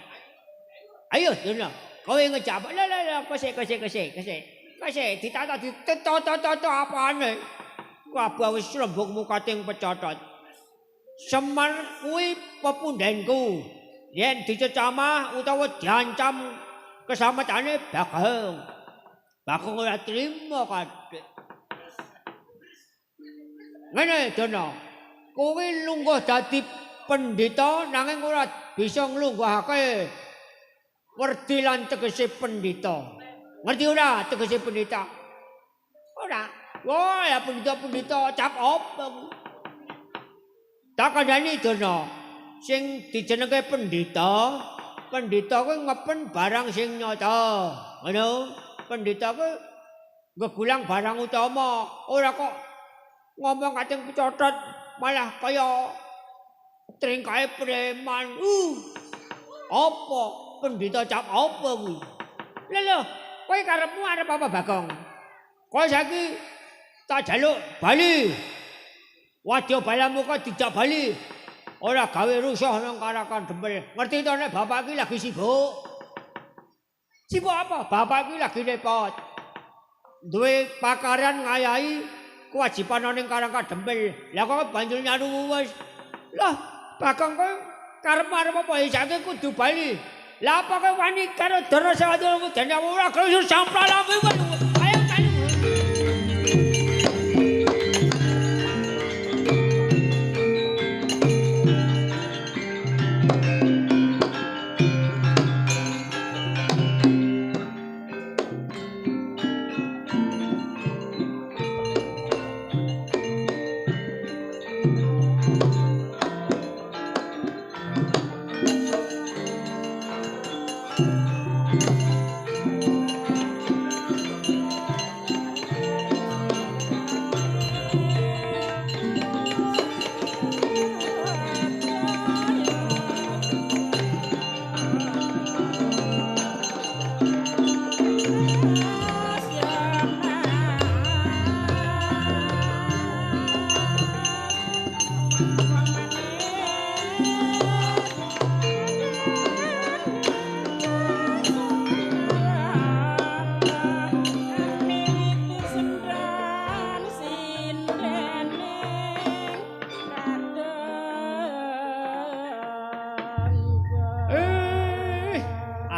Ayo Durna. Kowe ngejawab, lha lha lha kosek ditata ditata apane? Kabeh wis rembugmu kating pecotot. Semar kuwi pepundhenku. Yen dicecamah utawa diancam keslametane Bagong. Bagong ora trima kadhek. Ngene Durna, kowe lungguh dadi pendhita nanging ora bisa nglungguhake werdi lan tegese pendhita. Ngerti ora tegese pendhita? Ora. Wah, ya pendhita-pendhita cap apa kuwi? Tak kandhani Durna, sing dijenenge pendhita, pendhita kuwi ngepen barang sing nyata. Ngono. Pendhita kuwi ngegulang barang utama, ora kok ngomong kating pecotot malah kaya tringkae preman. Apa? Pendhita cap apa kuwi? Lha lho, kowe karepmu arep apa Bagong? Kowe saiki tak jaluk bali. Wadyabalamu kok dijak bali. Ora gawe rusuh nang Karang Kadempel. Ngerti to nek bapak iki lagi sibuk. Sibuk apa? Bapak iki lagi repot. Duwe pakaryan ngayahi kewajiban ning Karang Kadempel. Lah kok banjur nyaru wis. Lah, Bagong kowe karep arep apa saiki kudu bali. Lah apa kowe wani karo Durna Sawatara dene ora gelem sampral aku. Ayo kali.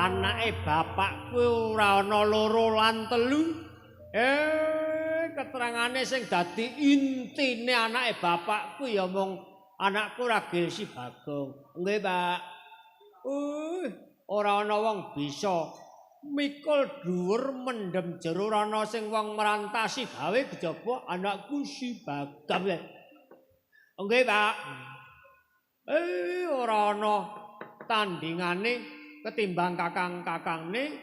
Anake bapakku ora ana loro lan telu. Keterangane sing dadi intine anake bapakku ya mung anakku ragil si Bagong. Nggih, Pak. Ora ana wong bisa mikul dhuwur mendem jero, ora ana sing wong merantasi gawe kejaba anakku si Bagong. Nggih, Pak. Ora ana tandingane ketimbang kakang-kakangne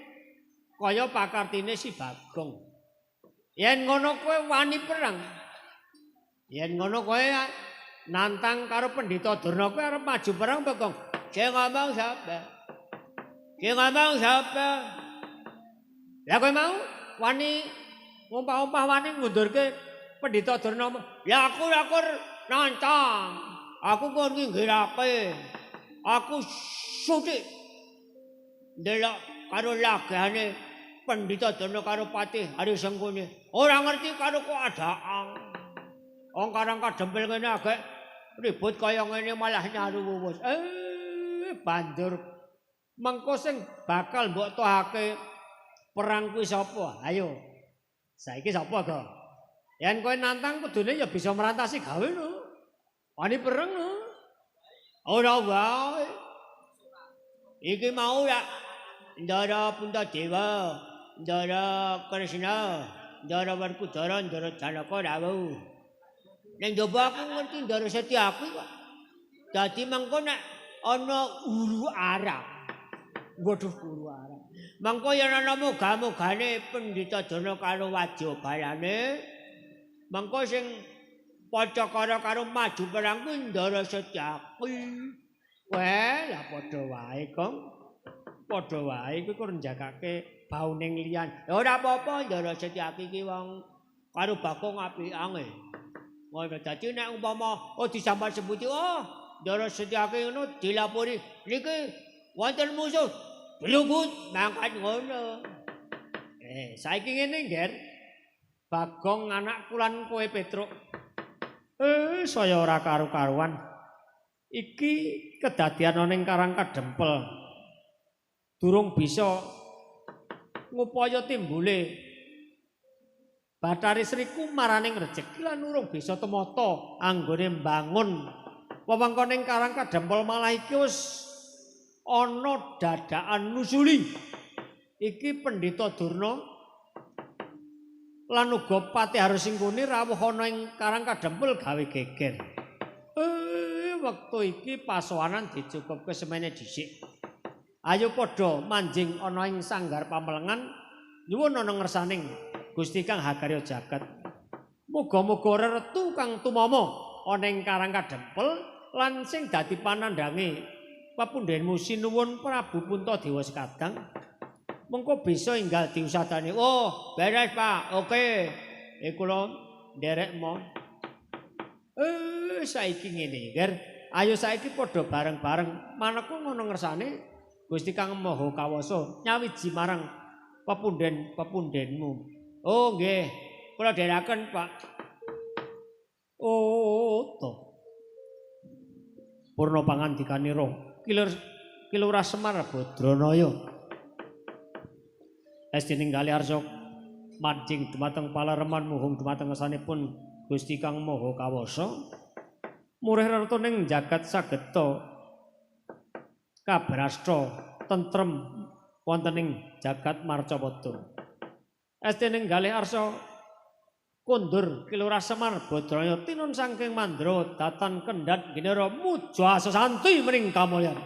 kaya pakartine si Bagong. Yen ngono kowe wani perang. Yen ngono kowe nantang karo Pendhita Durna kowe arep maju perang Bagong. Sing ngomong sapa? Sing ngomong sapa? Lah kowe mau wani ngumpah-umpah wani ngundurke Pendhita Durna. Ya aku nantang. Aku kon nginggirake. Aku sutik ndelok karo lagane Pendhita Durna karo Patih Harisengkuni. Ora ngerti karo keadaan. Wong Karang Kadempel ngene agek ribut kaya ngene malah nyaru wuwus. Banjur mengko sing bakal mbok tohake perang kuwi sapa? Ayo. Saiki sapa, Go? Yen kowe nantang kudune ya bisa merantasi gawe no. Wani perang no. Ora wae. Iki mau ya Ndara Puntadewa, Ndara Kresna, Ndara Werkudara, Ndara Janaka rawuh. Ning njaba aku ngerti Ndara Setyaki kok. Dadi mengko nek ana huru hara. Waduh huru hara. Mengko yen ana moga-mogane Pendhita Durna karo wadyabalane, mengko sing Pacakara karo maju perang kuwi Ndara Setyaki. Weh, lah padha wae, Kong. Padha wae kuwi kur njagake bauning liyan. Ya ora apa-apa Ndara Setyaki iki wong karo Bagong apikange. Ngono dadi nek umpama disambat sebuti, oh Ndara Setyaki ngono dilapori niki wonten musuh blubut mangkat ngono. Saiki ngene, Ngger. Bagong anakku lan kowe Petruk. Saya ora karu-karuan. Iki kedadian ana ning Karang Kadempel. Durung bisa ngupaya timbule Bathari Sri kumaraning rejeki lan urung bisa tumata anggone mbangun wewengkon ing Karang Kadempel, malah iki wis ana dadakan nusuli. Iki Pendhita Durna lan uga Patih Harisengkuni rawuh ana ing Karang Kadempel gawe geger. Wektu iki pasowanan dicukupke semene dhisik. Ayo padha manjing ana ing sanggar pamelengan nyuwun ana ngersaning Gusti kang hakarya jagat. Muga-muga reretu kang tumama ana ing Karang Kadempel lan sing dadi panandhange pepundhenmu sinuwun Prabu Puntadewa Sekadang mengko bisa enggal diusadani. Oh, beres Pak. Oke. Kula nderek mo. Saiki ngene, Ger. Ayo saiki padha bareng-bareng maneka ngono ngersane Gusti kang Maha Kawasa nyawiji marang pepunden-pepundhenmu. Oh nggih, kula dherekaken Pak. Oh to. Purna pangandikanira Kilurah Semar Badranaya. Esti ninggali arsa manjing dumateng palereman muhung dumateng ngersanipun Gusti kang Maha Kawasa. Murih rerta ning jagat sageta kabrasta tentrem wonten ing jagat marcapada. Esti ninggalih arsa kondur Kilurah Semar Badraya tinun saking mandra datan kendhat ginera muja asasanti mring kamulyan.